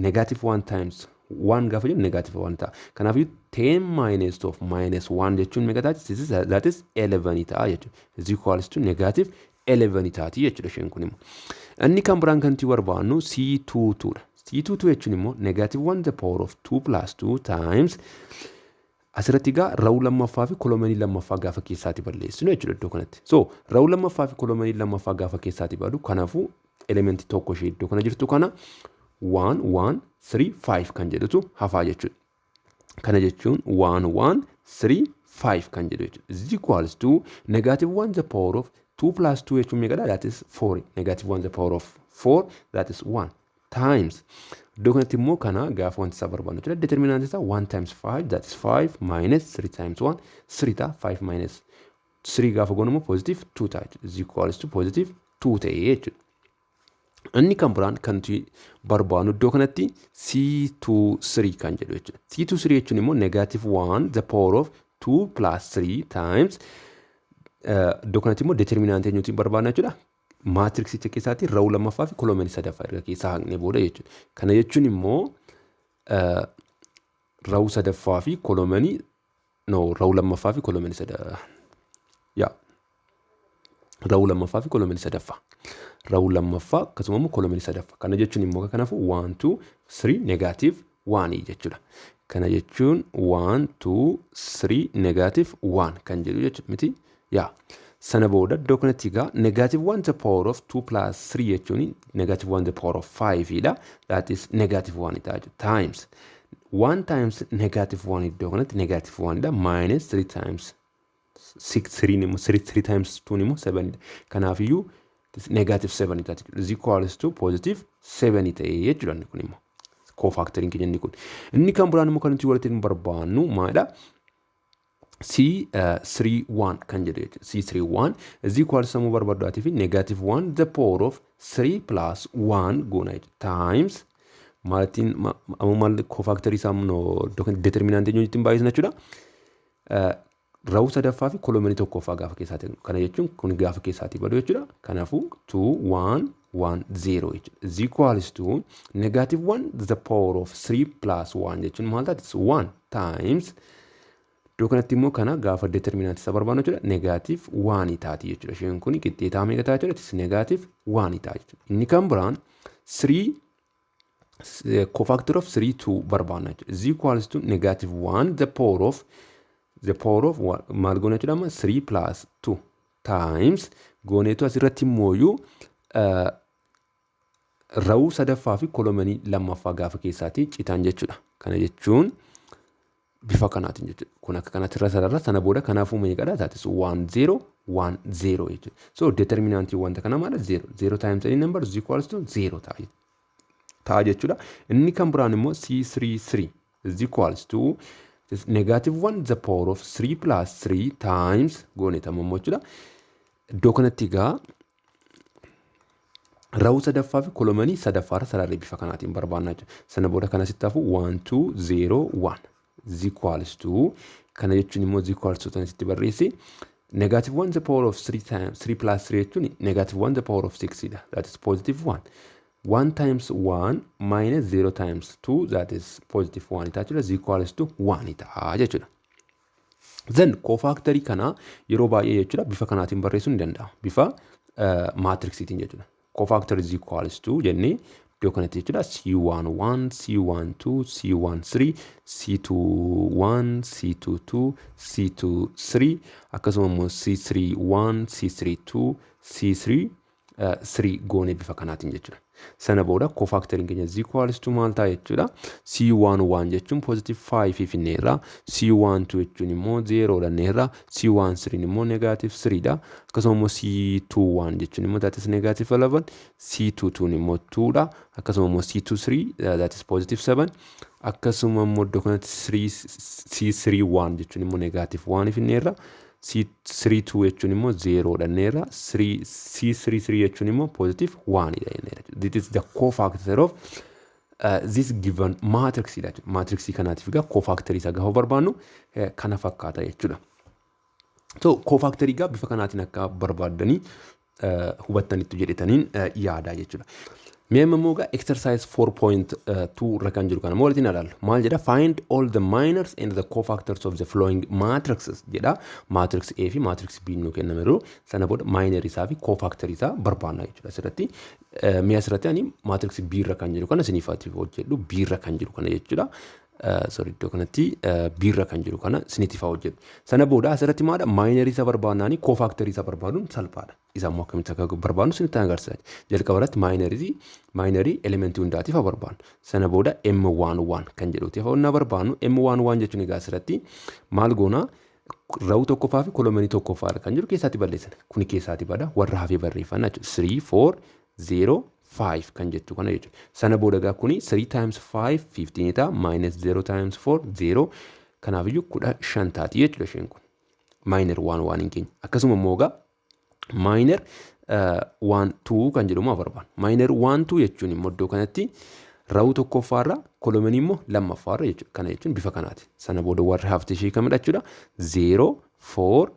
negative 1 times 1 gaafa jennu negative 1 ta'a. Kanaafuu 10 minus of minus 1 jechuun meeqa ta'a? That is 11 ta'a jechuudha. Is equals to negative 11 taati jechuudha isheen kun immoo. Inni kan biraan kan nuti barbaannu C22 dha. C22 jechuun immoo negative 1 the power of 2 plus 2 times asirratti egaa row lammaffaa fi columnii lammaffaa gaafa keessaatti balleessinu jechuudha iddoo kanatti. So row lammaffaa fi columnii lammaffaa gaafa keessaatti badu kanaafuu elementii tokko ishee iddoo kana jirtu kana 1, 1, 3, 5 kan jedhutu hafaa jechuudha. Kana jechuun 1, 1, 3, 5 kan jedhu jechuudha. Is equals to negative 1 the power of 2 plus 2 jechuun meeqadha? That is 4. Negative 1 the power of 4, that is 1, times iddoo kanatti immoo kana gaafa wanti isaa barbaannu jechuudha. Determinant isaa 1 times 5, that is 5, minus 3 times 1, 3 ta'a. 5 minus 3 gaafa goonu immoo positive 2 ta'a jechuudha. Is equals to positive 2 ta'ee jechuudha. Inni kan biraan kan nuti barbaannu iddoo kanatti C23 kan jedhu jechuudha. C23 jechuun immoo negative 1 the power of 2 plus 3 times iddoo kanatti immoo determinantii eenyuutiin barbaanna jechuudha? Matrixicha keessaatti row lammaffaa fi columnii sadaffaa erga keessaa haqnee booda jechuudha. Kana jechuun immoo row sadaffaa fi columnii, no, row lammaffaa fi columnii yaa row lammaffaa fi columnii sadaffaa. Row lammaffaa akkasuma immoo columnii sadaffaa. Kana jechuun immoo kanaafuu 1, 2, 3, negative 1 jechuudha. Kana jechuun 1, 2, 3, negative 1 kan jedhu jechuudha miti? Yaa. Sana booda iddoo kanatti egaa negative 1 the power of 2 plus 3 jechuun negative 1 the power of 5 dha. That is negative 1 ta'a jechuudha. Times 1 times negative 1 iddoo kanatti negative 1 dha, minus 3 times 6, 3 immoo 3 times 2 immoo 7 dha. Kanaafiyyuu negative 7 ta'a jechuudha. Is equals to positive 7 ta'ee jechuudha inni kun immoo. Cofactoriin keenya inni kun. Inni kan biraan immoo kan nuti walitti barbaannu maalidha? C31 kan jedhu jechuudha. C31 is equals to immoo barbaaduudhaatii fi negative 1 the power of 3 plus 1 goona jechuudha. Times maalittiin amma maal cofactorii isaa immoo iddoo kanatti determinantii eenyu ittiin baay'isna jechuudha. Row sadaffaa fi columnii tokkoffaa gaafa keessaati. Kana jechuun kun gaafa keessaatii badu jechuudha. Kanaafuu 2 1 1 0 jechuudha. Is equals to negative 1 the power of 3 plus 1 jechuun maal taati? 1 times iddoo kanatti immoo kana gaafa determinantii isa barbaadnu jechuudha. Negative 1 taati jechuudha. Isheen kun qixxeetaa meeqa ta'a jechuudha? Negative 1 ta'a jechuudha. Inni kan biraan 3 cofactor of 3 2 barbaadna jechuudha. Is equals to negative 1 the power of maal goona jechuudha amma? 3 plus 2 times gooneetu asirratti immooyyuu row sadaffaa fi columnii lammaffaa gaafa keessaatii citan jechuudha. Kana jechuun bifa kanaatiin jechuudha. Kun akka kanatti irra sarara sana booda kanaafuu meeqadha? Taatis 1 0 1 0 jechuudha. So determinantii wanta kana maala? 0 0 times any number is equals to 0 ta'a jechuudha. Inni kan biraan immoo C33 is equals to negative 1 the power of 3 plus 3 times goone tamammoo jechuudha. Iddoo kanatti egaa row sadaffaa fi columnii sadaffaarra sararri bifa kanaatiin barbaannaa jechuudha. Sana booda kana sitti hafu 1 2 0 1 is equals to, kana jechuun immoo is equals to tan sitti barreessi, negative 1 the power of 3 times 3 plus 3 jechuun negative 1 the power of 6 dha. That is positive 1. 1 times 1 minus 0 times 2, that is positive 1 ta'a jechuudha, is equals to 1 ta'a jechuudha. Then cofactorii kana yeroo baay'ee jechuudha bifa kanaatiin barreessuun ni danda'ama. Bifa matrixiitiin jechuudha. Cofactor is equals to jennee iddoo kanatti jechuudha C11, C12, C13, C21, C22, C23, akkasuma immoo C31, C32, C3 3 goonee bifa kanaatiin jechuudha. Sana booda cofactoriin keenya is equals to maal ta'a jechuudha? C11 jechuun positive 5 finneerra. C12 jechuun immoo 0 dhanneerra. C13 immoo negative 3 dha. Akkasuma immoo C21 jechuun immoo, that is negative 11. C22 immoo 2 dha. Akkasuma immoo C23, that is positive 7. Akkasuma immoo iddoo kanatti C31 jechuun immoo negative 1 finneerra. C32 jechuun immoo 0 dhanneerra. C33 jechuun immoo positive 1 dha jenneerra. This is the cofactor of this given matrix dha. Matrixii kanaatiif egaa cofactorii isaa gaafa barbaannu kana fakkaata jechuudha. So cofactorii egaa bifa kanaatiin akka barbaaddanii hubattanitti jedhetaniin yaada jechuudha. Mee amma immoo egaa exercise 4.2 irra kan jiru kana walitti ilaallu. Maal jedha? "Find all the minors and the cofactors of the following matrices" jedha. Matrix A fi matrix B nu kennameeru. Sana booda minor isaa fi cofactor isaa barbaanna jechuudha asirratti. Mee asirratti ani matrix B irra kan jiru kana isiniif hojjedhu, B irra kan jiru kana jechuudha. Sorry, iddoo kanatti B irra kan jiru kana isiniif hojjedhu. Sana booda asirratti maadha? Minorii isa barbaannaani cofactorii isa barbaaduun salphaadha. Isa immoo akkamitti akka barbaadnu isinitti agarsiisa. Jalqaba irratti minorii elementii hundaatiif haa barbaannu. Sana booda M11 kan jedhuti. Haa barbaannu. M11 jechuun egaa asirratti maal goona? Row tokkoffaa fi columnii tokkoffaadha kan jiru keessaatti balleessan. Kuni keessaatti bada, warra hafee barreeffannaa jechuudha. 3 4 0 5 kan jettu kana jechuudha. Sana booda egaa kuni 3 times 5 15 ta'a, minus 0 times 4 0, kanaafiyyuu 15 taati jechuudha isheen kun. Minor 1 1 hin keenya. Akkasuma immoo egaa minor 1 2 kan jedhamu haa barbaannu. Minor 1 2 jechuun immoo iddoo kanatti row tokkoffaarra, columnii immoo lammaffaarra jechuudha. Kana jechuun bifa kanaati. Sana booda warri hafte ishee kamidha jechuudha? 0 4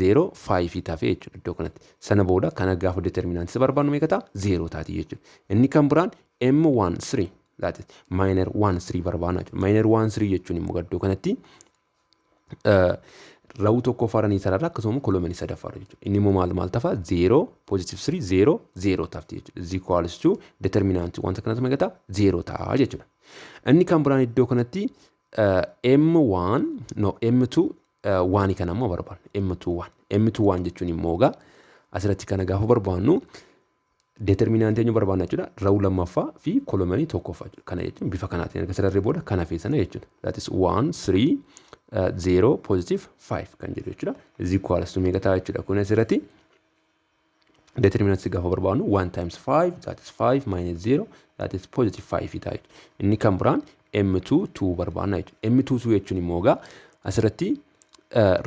0 5 tafe jechuudha iddoo kanatti. Sana booda kana gaafa determinantii barbaannu meeqa ta'a? 0 taati jechuudha. Inni kan biraan M1 3, that is minor 1 3 barbaanna jechuudha. Minor 1 3 jechuun immoo iddoo kanatti row tokkoffaarra ni sarara, akkasuma columnii sadaffaarra jechuudha. Inni immoo maal maal tafa? 0 positive 3 0 0 tafti jechuudha. Is equals to determinantii wanta kanatti meeqa ta'a? 0 ta'a jechuudha. Inni kan biraan iddoo kanatti M1, no, M2 Oneii kana immoo barbaanna. M2 1. M2 1 jechuun immoo egaa asirratti kana gaafa barbaannu determinantii eenyu barbaanna jechuudha? Rowuu lammaffaa fi columnii tokkoffaa jechuudha. Kana jechuun bifa kanaatiin erga sararree booda kana fi sana jechuudha. That is 1 3 0 positive 5 kan jedhu jechuudha. Is equals to meeqa ta'a jechuudha? Kun asirratti determinantii gaafa barbaannu 1 times 5, that is 5, minus 0, that is positive 5 ta'a jechuudha. Inni kan biraan M2 2 barbaanna jechuudha. M2 2 jechuun immoo egaa asirratti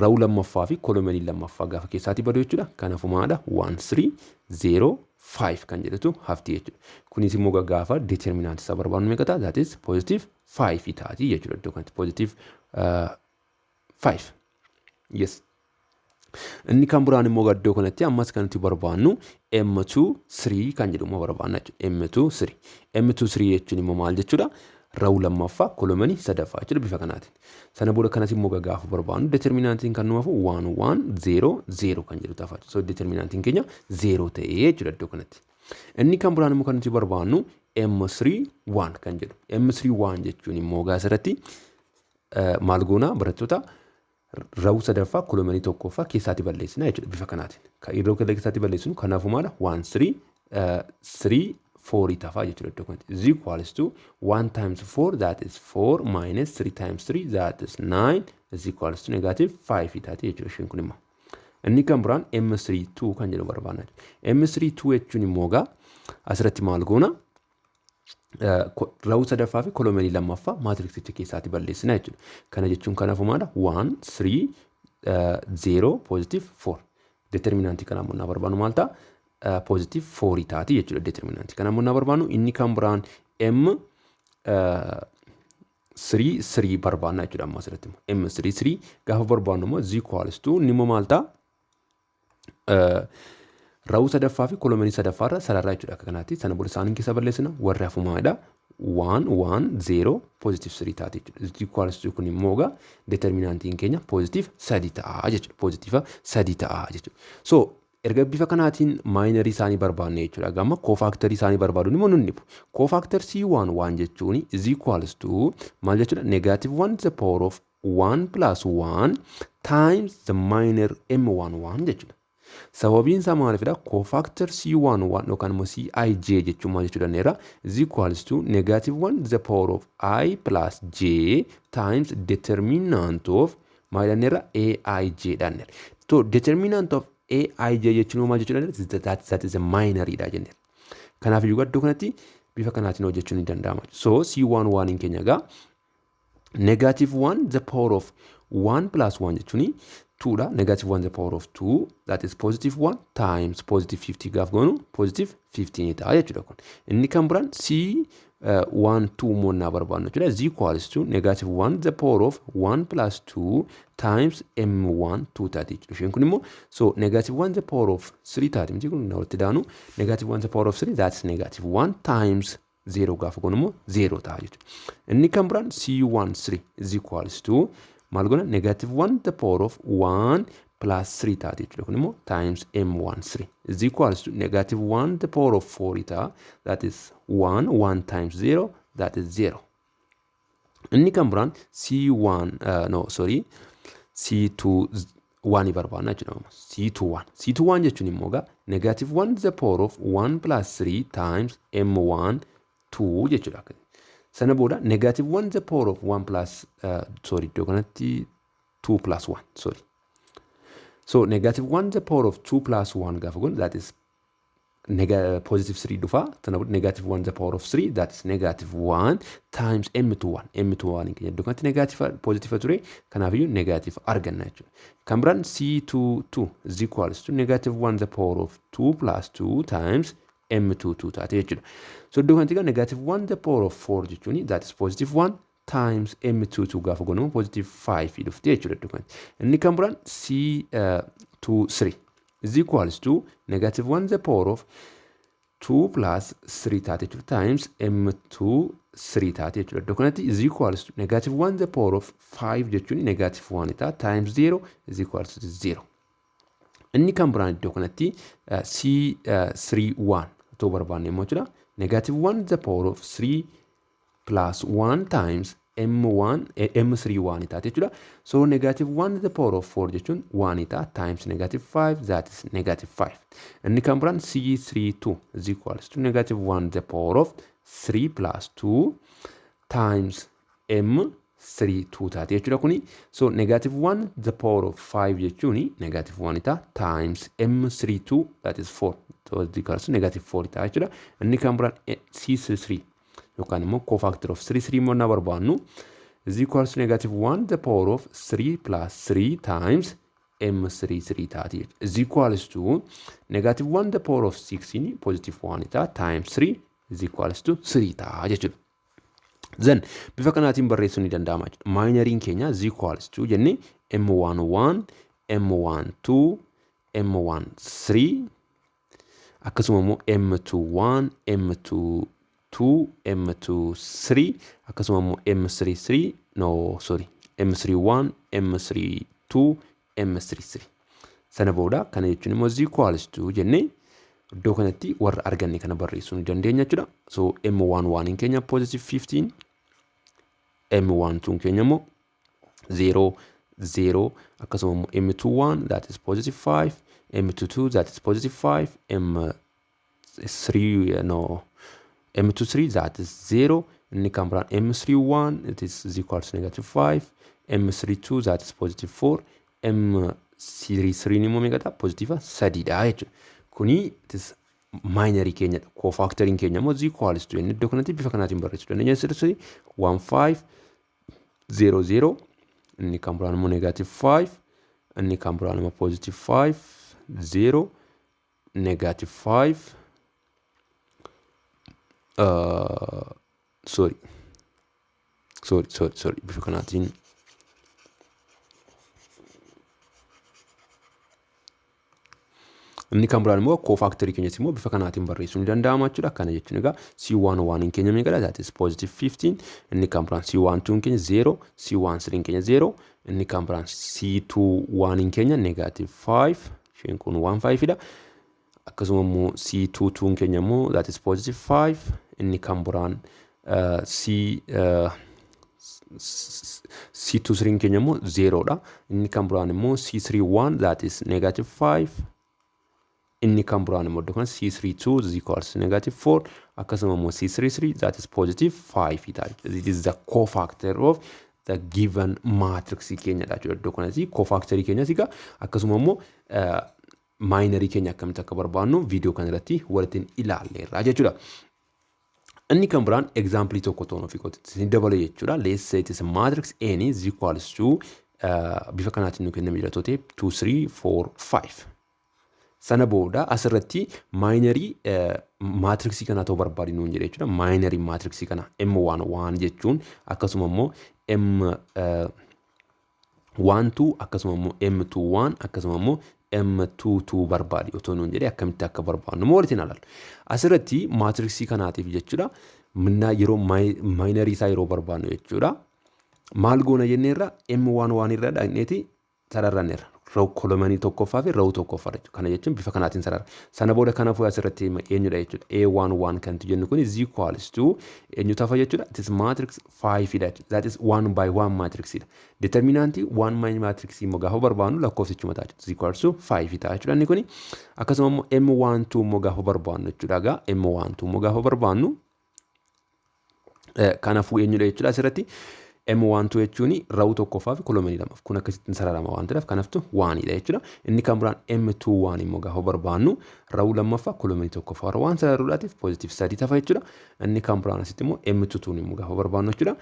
rowuu lammaffaa fi columnii lammaffaa gaafa keessaatii badu jechuudha. Kanaafuu maadha? 1 3 0 5 kan jedhutu hafti jechuudha. Kunis immoo gaafa determinantii isaa barbaannu meeqa ta'a? That is positive 5 taati jechuudha. Iddoo kanatti positive 5. Yes. Inni kan biraan immoo iddoo kanatti ammas kan nuti barbaannu M2 3 kan jedhu immoo barbaanna jechuudha. M2 3. M2 3 jechuun immoo maal jechuudha? Rowuu lammaffaa, columnii sadaffaa jechuudha bifa kanaatiin. Sana booda kanas immoo gaafa barbaannu determinantiin kan nu hafu 1 1 0 0 kan jedhu ta'a. So determinantiin keenya 0 ta'ee jechuudha iddoo kanatti. Inni kan biraan immoo kan nuti barbaannu M3 1 kan jedhu. M3 1 jechuun immoo asirratti maal goonaa, barattoota? Rowuu sadaffaa, columnii tokkoffaa keessaatti balleessina jechuudha bifa kanaatiin. Kan yeroo keessaatti balleessinu kanaafuu maala? 1 3 3 4 tafaa jechuudha iddoo kanatti. Is equals to 1 times 4, that is 4, minus 3 times 3, that is 9, is equals to negative 5 taati jechuudha isheen kun immoo. Inni kan biraan M3 2 kan jedhu barbaanna. M3 2 jechuun immoo egaa asirratti maal goona? Rowuu sadaffaa fi columnii lammaffaa matrixicha keessaatti balleessina jechuudha. Kana jechuun kanaafuu maala? 1 3 0 positive 4. Determinantii kana immoo barbaannu maal ta'a? Positive 4 taati jechuudha determinantii. Kana immoo barbaannu inni kan biraan M 3 3 barbaanna jechuudha amma asirratti immoo. M 3 3 gaafa barbaannu immoo is equals to inni immoo maal ta'a? Rowuu sadaffaa fi columnii sadaffaa irra sararraa jechuudha akka kanaatti. Sana booda isaaniin keessa balleessina, warri hafu maalidha? 1 1 0 positive 3 taati jechuudha. Is equals to kun immoo egaa determinantiin keenya positive 3 ta'a jechuudha. Positive 3 ta'a jechuudha. So erga bifa kanaatiin minorii isaanii barbaanne jechuudha. Gama cofactorii isaanii barbaaduun immoo nun dhibu. Cofactor C1 1 jechuun is equals to maal jechuudha? Negative 1 the power of 1 plus 1 times the minor M1 1 jechuudha. Sababiin isaa maalifidha? Cofactor C1 1 yookaan immoo Cij jechuun maal jechuu dandeera? Is equals to negative 1 the power of I plus j times determinant of maal jenneerra? Aij jenneerra. So determinant of Aij jechuun maal jechuu dandeera? That is a minor dha jenneerra. Kanaaf iyyuu iddoo kanatti bifa kanaatiin hojjechuun ni danda'ama. So C1 1 keenya egaa negative 1 the power of 1 plus 1 jechuun 2 dha. Negative 1 the power of 2, that is positive 1, times positive 15 gaaf goonu positive 15 ta'a jechuudha kun. Inni kan biraan C 1 2 immoo naa barbaannu jechuudha. Is equals to negative 1 the power of 1 plus 2 times M1 2 taati jechuudha. Isheen kun immoo so negative 1 the power of 3 taati miti? Kun walitti daanu negative 1 the power of 3, that's negative 1, times 0 gaafa goonu immoo 0 ta'a jechuudha. Inni kan biraan C1 3 is equals to maal goona? Negative 1 the power of 1 plus 3 taati jechuudha. Kun immoo times M1 3 is equals to negative 1 the power of 4 ta'a. That is 1 1 times 0, that is 0. Inni kan biraan C1 no, sorry, C2 1 barbaanna jechuudha. C2 1. C2 1 jechuun immoo egaa negative 1 the power of 1 plus 3 times M1 2 jechuudha. Sana booda negative 1 the power of 1 plus sorry, iddoo kanatti 2 plus 1, sorry. So negative 1 the power of 2 plus 1 gaafa goonu, that is positive 3 dhufa. Sana booda negative 1 the power of 3, that is negative 1, times M2 1. M2 1 keenya iddoo kanatti negative positive ture, kanaafiyyuu negative arganna jechuudha. Kan biraan C2 2 is equals to negative 1 the power of 2 plus 2 times M2 2 taate jechuudha. So iddoo kanatti egaa negative 1 the power of 4 jechuun, that is positive 1, times M2 2 gaafa goonu positive 5 dhufte jechuudha iddoo kanatti. Inni kan biraan C2 3 is equals to negative 1 the power of 2 plus 3 taate jechuudha, times M2 3 taate jechuudha. Iddoo kanatti is equals to negative 1 the power of 5 jechuun negative 1 ta'a, times 0 is equals to 0. Inni kan biraan iddoo kanatti C3 1 otoo barbaanne immoo jechuudha, negative 1 the power of 3 plus 1 times M1 M3 1 taate jechuudha. So negative 1 to the power of 4 jechuun 1 ta'a times negative 5, that is negative 5. Inni kan biraan C32 is equals to negative 1 to the power of 3 plus 2 times M3 2 taate jechuudha kuni. So negative 1 to the power of 5 jechuun negative 1 ta'a times M3 2, that is 4. So is equals to negative 4 ta'a jechuudha. Inni kan biraan C3 yookaan immoo cofactor of 3 3 immoo na barbaannu is equals to negative 1 the power of 3 plus 3 times M3 3 taati jechuudha. Is equals to negative 1 the power of 6 ni positive 1 ta'a times 3 is equals to 3 ta'a jechuudha. Then bifa kanaatiin barreessuun ni danda'ama jechuudha. Minoriin keenya is equals to jennee M1 1, M1 2, M1 3, akkasuma immoo M2 1, M2 2, M2 3, akkasuma immoo M3 3, no sorry, M3 1, M3 2, M3 3. Sana booda kana jechuun immoo is equals to jennee iddoo kanatti warra arganne kana barreessuu ni dandeenya jechuudha. So M1 1 keenya positive 15, M1 2 keenya immoo 0 0, akkasuma immoo M2 1, that is positive 5, M2 2, that is positive 5, M3, no, M2 3, that is 0, inni kan biraan M3 1, it is equals to negative 5, M3 2, that is positive 4, M3 3 immoo meeqa ta'a? Positive 3 dha jechuudha. Kuni it is minorii keenyadha. Cofactoriin keenya immoo is equals to inni iddoo kanatti bifa kanaatiin barreessuu dandeenya. Sirrii 1 5 0 0, inni kan biraan immoo negative 5, inni kan biraan immoo positive 5 0 negative 5, sorry sorry sorry sorry, bifa kanaatiin. Inni kan biraan immoo cofactorii keenyas immoo bifa kanaatiin barreessuun ni danda'ama jechuudha. Kana jechuun egaa C1 1 keenya meeqadha? That is positive 15. Inni kan biraan C1 2 keenya 0, C1 3 keenya 0, inni kan biraan C2 1 keenya negative 5, isheen kun 1 5 dha. Akkasuma immoo C2 2 keenya immoo that is positive 5, inni kan biraan C C2 3 keenya immoo 0 dha. Inni kan biraan immoo C3 1, that is negative 5. Inni kan biraan immoo iddoo kana C3 2 is equals to negative 4, akkasuma immoo C3 3, that is positive 5 ta'a. This is the cofactor of the given matrix keenyadha jechuudha. Iddoo kanatti cofactorii keenyas egaa akkasuma immoo minorii keenya akkamitti akka barbaannu viidiyoo kana irratti walitti ilaalleerra jechuudha. Inni kan biraan example tokko toon ofii kootti ni dabala jechuudha. Let's say it is a matrix N is equals to bifa kanaatiin nu kenname jira tootee 2 3 4 5. Sana booda asirratti minorii matrixii kanaa ta'uu barbaadi nuun jedhe jechuudha. Minorii matrixii kana M1 1 jechuun akkasuma immoo M 1 2, akkasuma immoo M2 1, akkasuma immoo M2 2 barbaadi otoo nuun jedhe akkamitti akka barbaadnu immoo walitti ilaallu. Asirratti matrixii kanaatiif jechuudha. Minnaa yeroo minorii isaa yeroo barbaadnu jechuudha. Maal goona jenneerra? M1 1 irra dhaqneeti sararranneerra. Row columnii tokkoffaa fi row tokkoffaa jechuudha. Kana jechuun bifa kanaatiin sarara. Sana booda kanaafuu asirratti eenyudha jechuudha. A1 1 kan jennu kun is equals to eenyu tafa jechuudha. It is matrix 5 dha jechuudha. That is 1 by 1 matrix dha. Determinantii 1 by matrix immoo gaafa barbaannu lakkoofsichuma ta'a jechuudha. Is equals to 5 ta'a jechuudha inni kuni. Akkasuma immoo M1 2 immoo gaafa barbaannu jechuudha. Egaa M1 2 immoo gaafa barbaannu kanaafuu eenyudha jechuudha asirratti. M1 2 jechuun row tokkoffaa fi columnii lamaaf kun akkasittiin sararama waan ta'eef kanaaftu 1 dha jechuudha. Inni kan biraan M2 1 immoo gaafa barbaannu row lammaffaa columnii tokkoffaa waan sararuudhaatiif positive 3 tafa jechuudha. Inni kan biraan asitti immoo M2 2 immoo gaafa barbaannu jechuudha.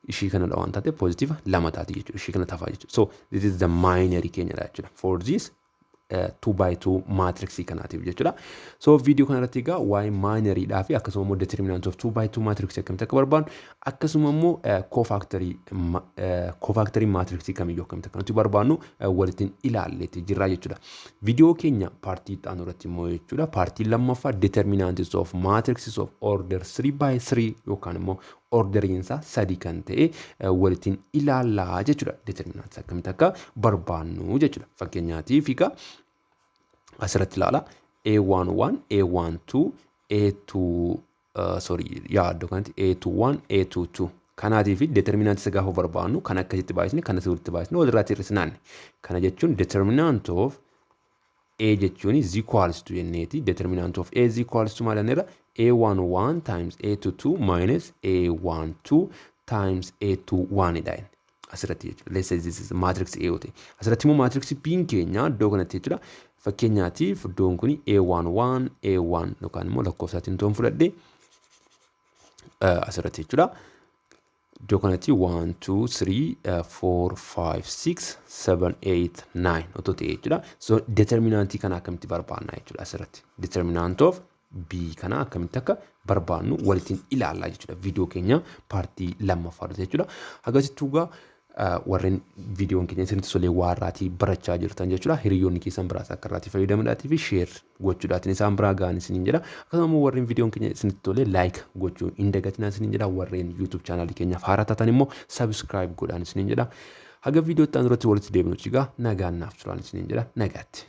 Ishii kanadha waan taate positive 2 taati jechuudha. Ishii kana tafa jechuudha. So this is the minor keenyadha jechuudha. For this 2 by 2 matrixii kanaatiif jechuudha. So viidiyoo kanarratti egaa waa'ee minoriidhaa fi akkasuma immoo determinant of 2 by 2 matrixii akkamitti akka barbaannu, akkasuma immoo cofactorii matrixii kamiyyuu akkamitti akka nuti barbaannu walitti ilaalleetti jirra jechuudha. Viidiyoo keenya partii itti aanu irratti immoo jechuudha, partii lammaffaa determinants of matrices of order 3 by 3 yookaan immoo orderiinsaa 3 kan ta'e walitti ilaallaa jechuudha. Determinants akkamitti akka barbaannu jechuudha. Fakkeenyaatiif egaa asirratti ilaala. A11, A12, A2, sorry, yaa iddoo kanatti A21, A22. Kanaatii fi determinant isa gaafa barbaannu kan akkasitti baay'isne, kan asii walitti baay'isne, walirraatti hir'isnaanne. Kana jechuun determinant of A jechuun is equals to jenneeti, determinant of A is equals to maal jenneerra? A11 times A22 minus A12 times A21 dha asirratti jechuudha. Let's say this is matrix A yoo ta'e. Asirratti immoo matrix B keenya iddoo kanatti jechuudha. Fakkeenyaatiif iddoon kun A11 A1 yookaan immoo lakkoofsaatiin toon fudhadhe asirratti jechuudha. Iddoo kanatti 1 2 3 4 5 6 7 8 9 otoo ta'e jechuudha. So determinantii kana akkamitti barbaanna jechuudha asirratti. Determinant of B kana akkamitti akka barbaannu walitti ilaallaa jechuudha. Viidiyoo keenya partii lammaffaadha jechuudha. Agarsiistuu egaa warreen viidiyoon keenya isinitti tolee waa irraatii barachaa jirtan jechuudha. Hiriyoonni keessan biraas akka irraatii fayyadamuudhaatii fi share gochuudhaatiin isaan biraa ga'an isiniin jedha. Akkasuma immoo warreen viidiyoon keenya isinitti tolee like gochuu hin dagatinaa isiniin jedha. Warreen YouTube channelii keenyaaf haaraa taatan immoo subscribe godhaan isiniin jedha. Haga viidiyoo itti aanu irratti walitti deebinutti egaa nagaan naaf turaan isiniin jedha. Nagaatti.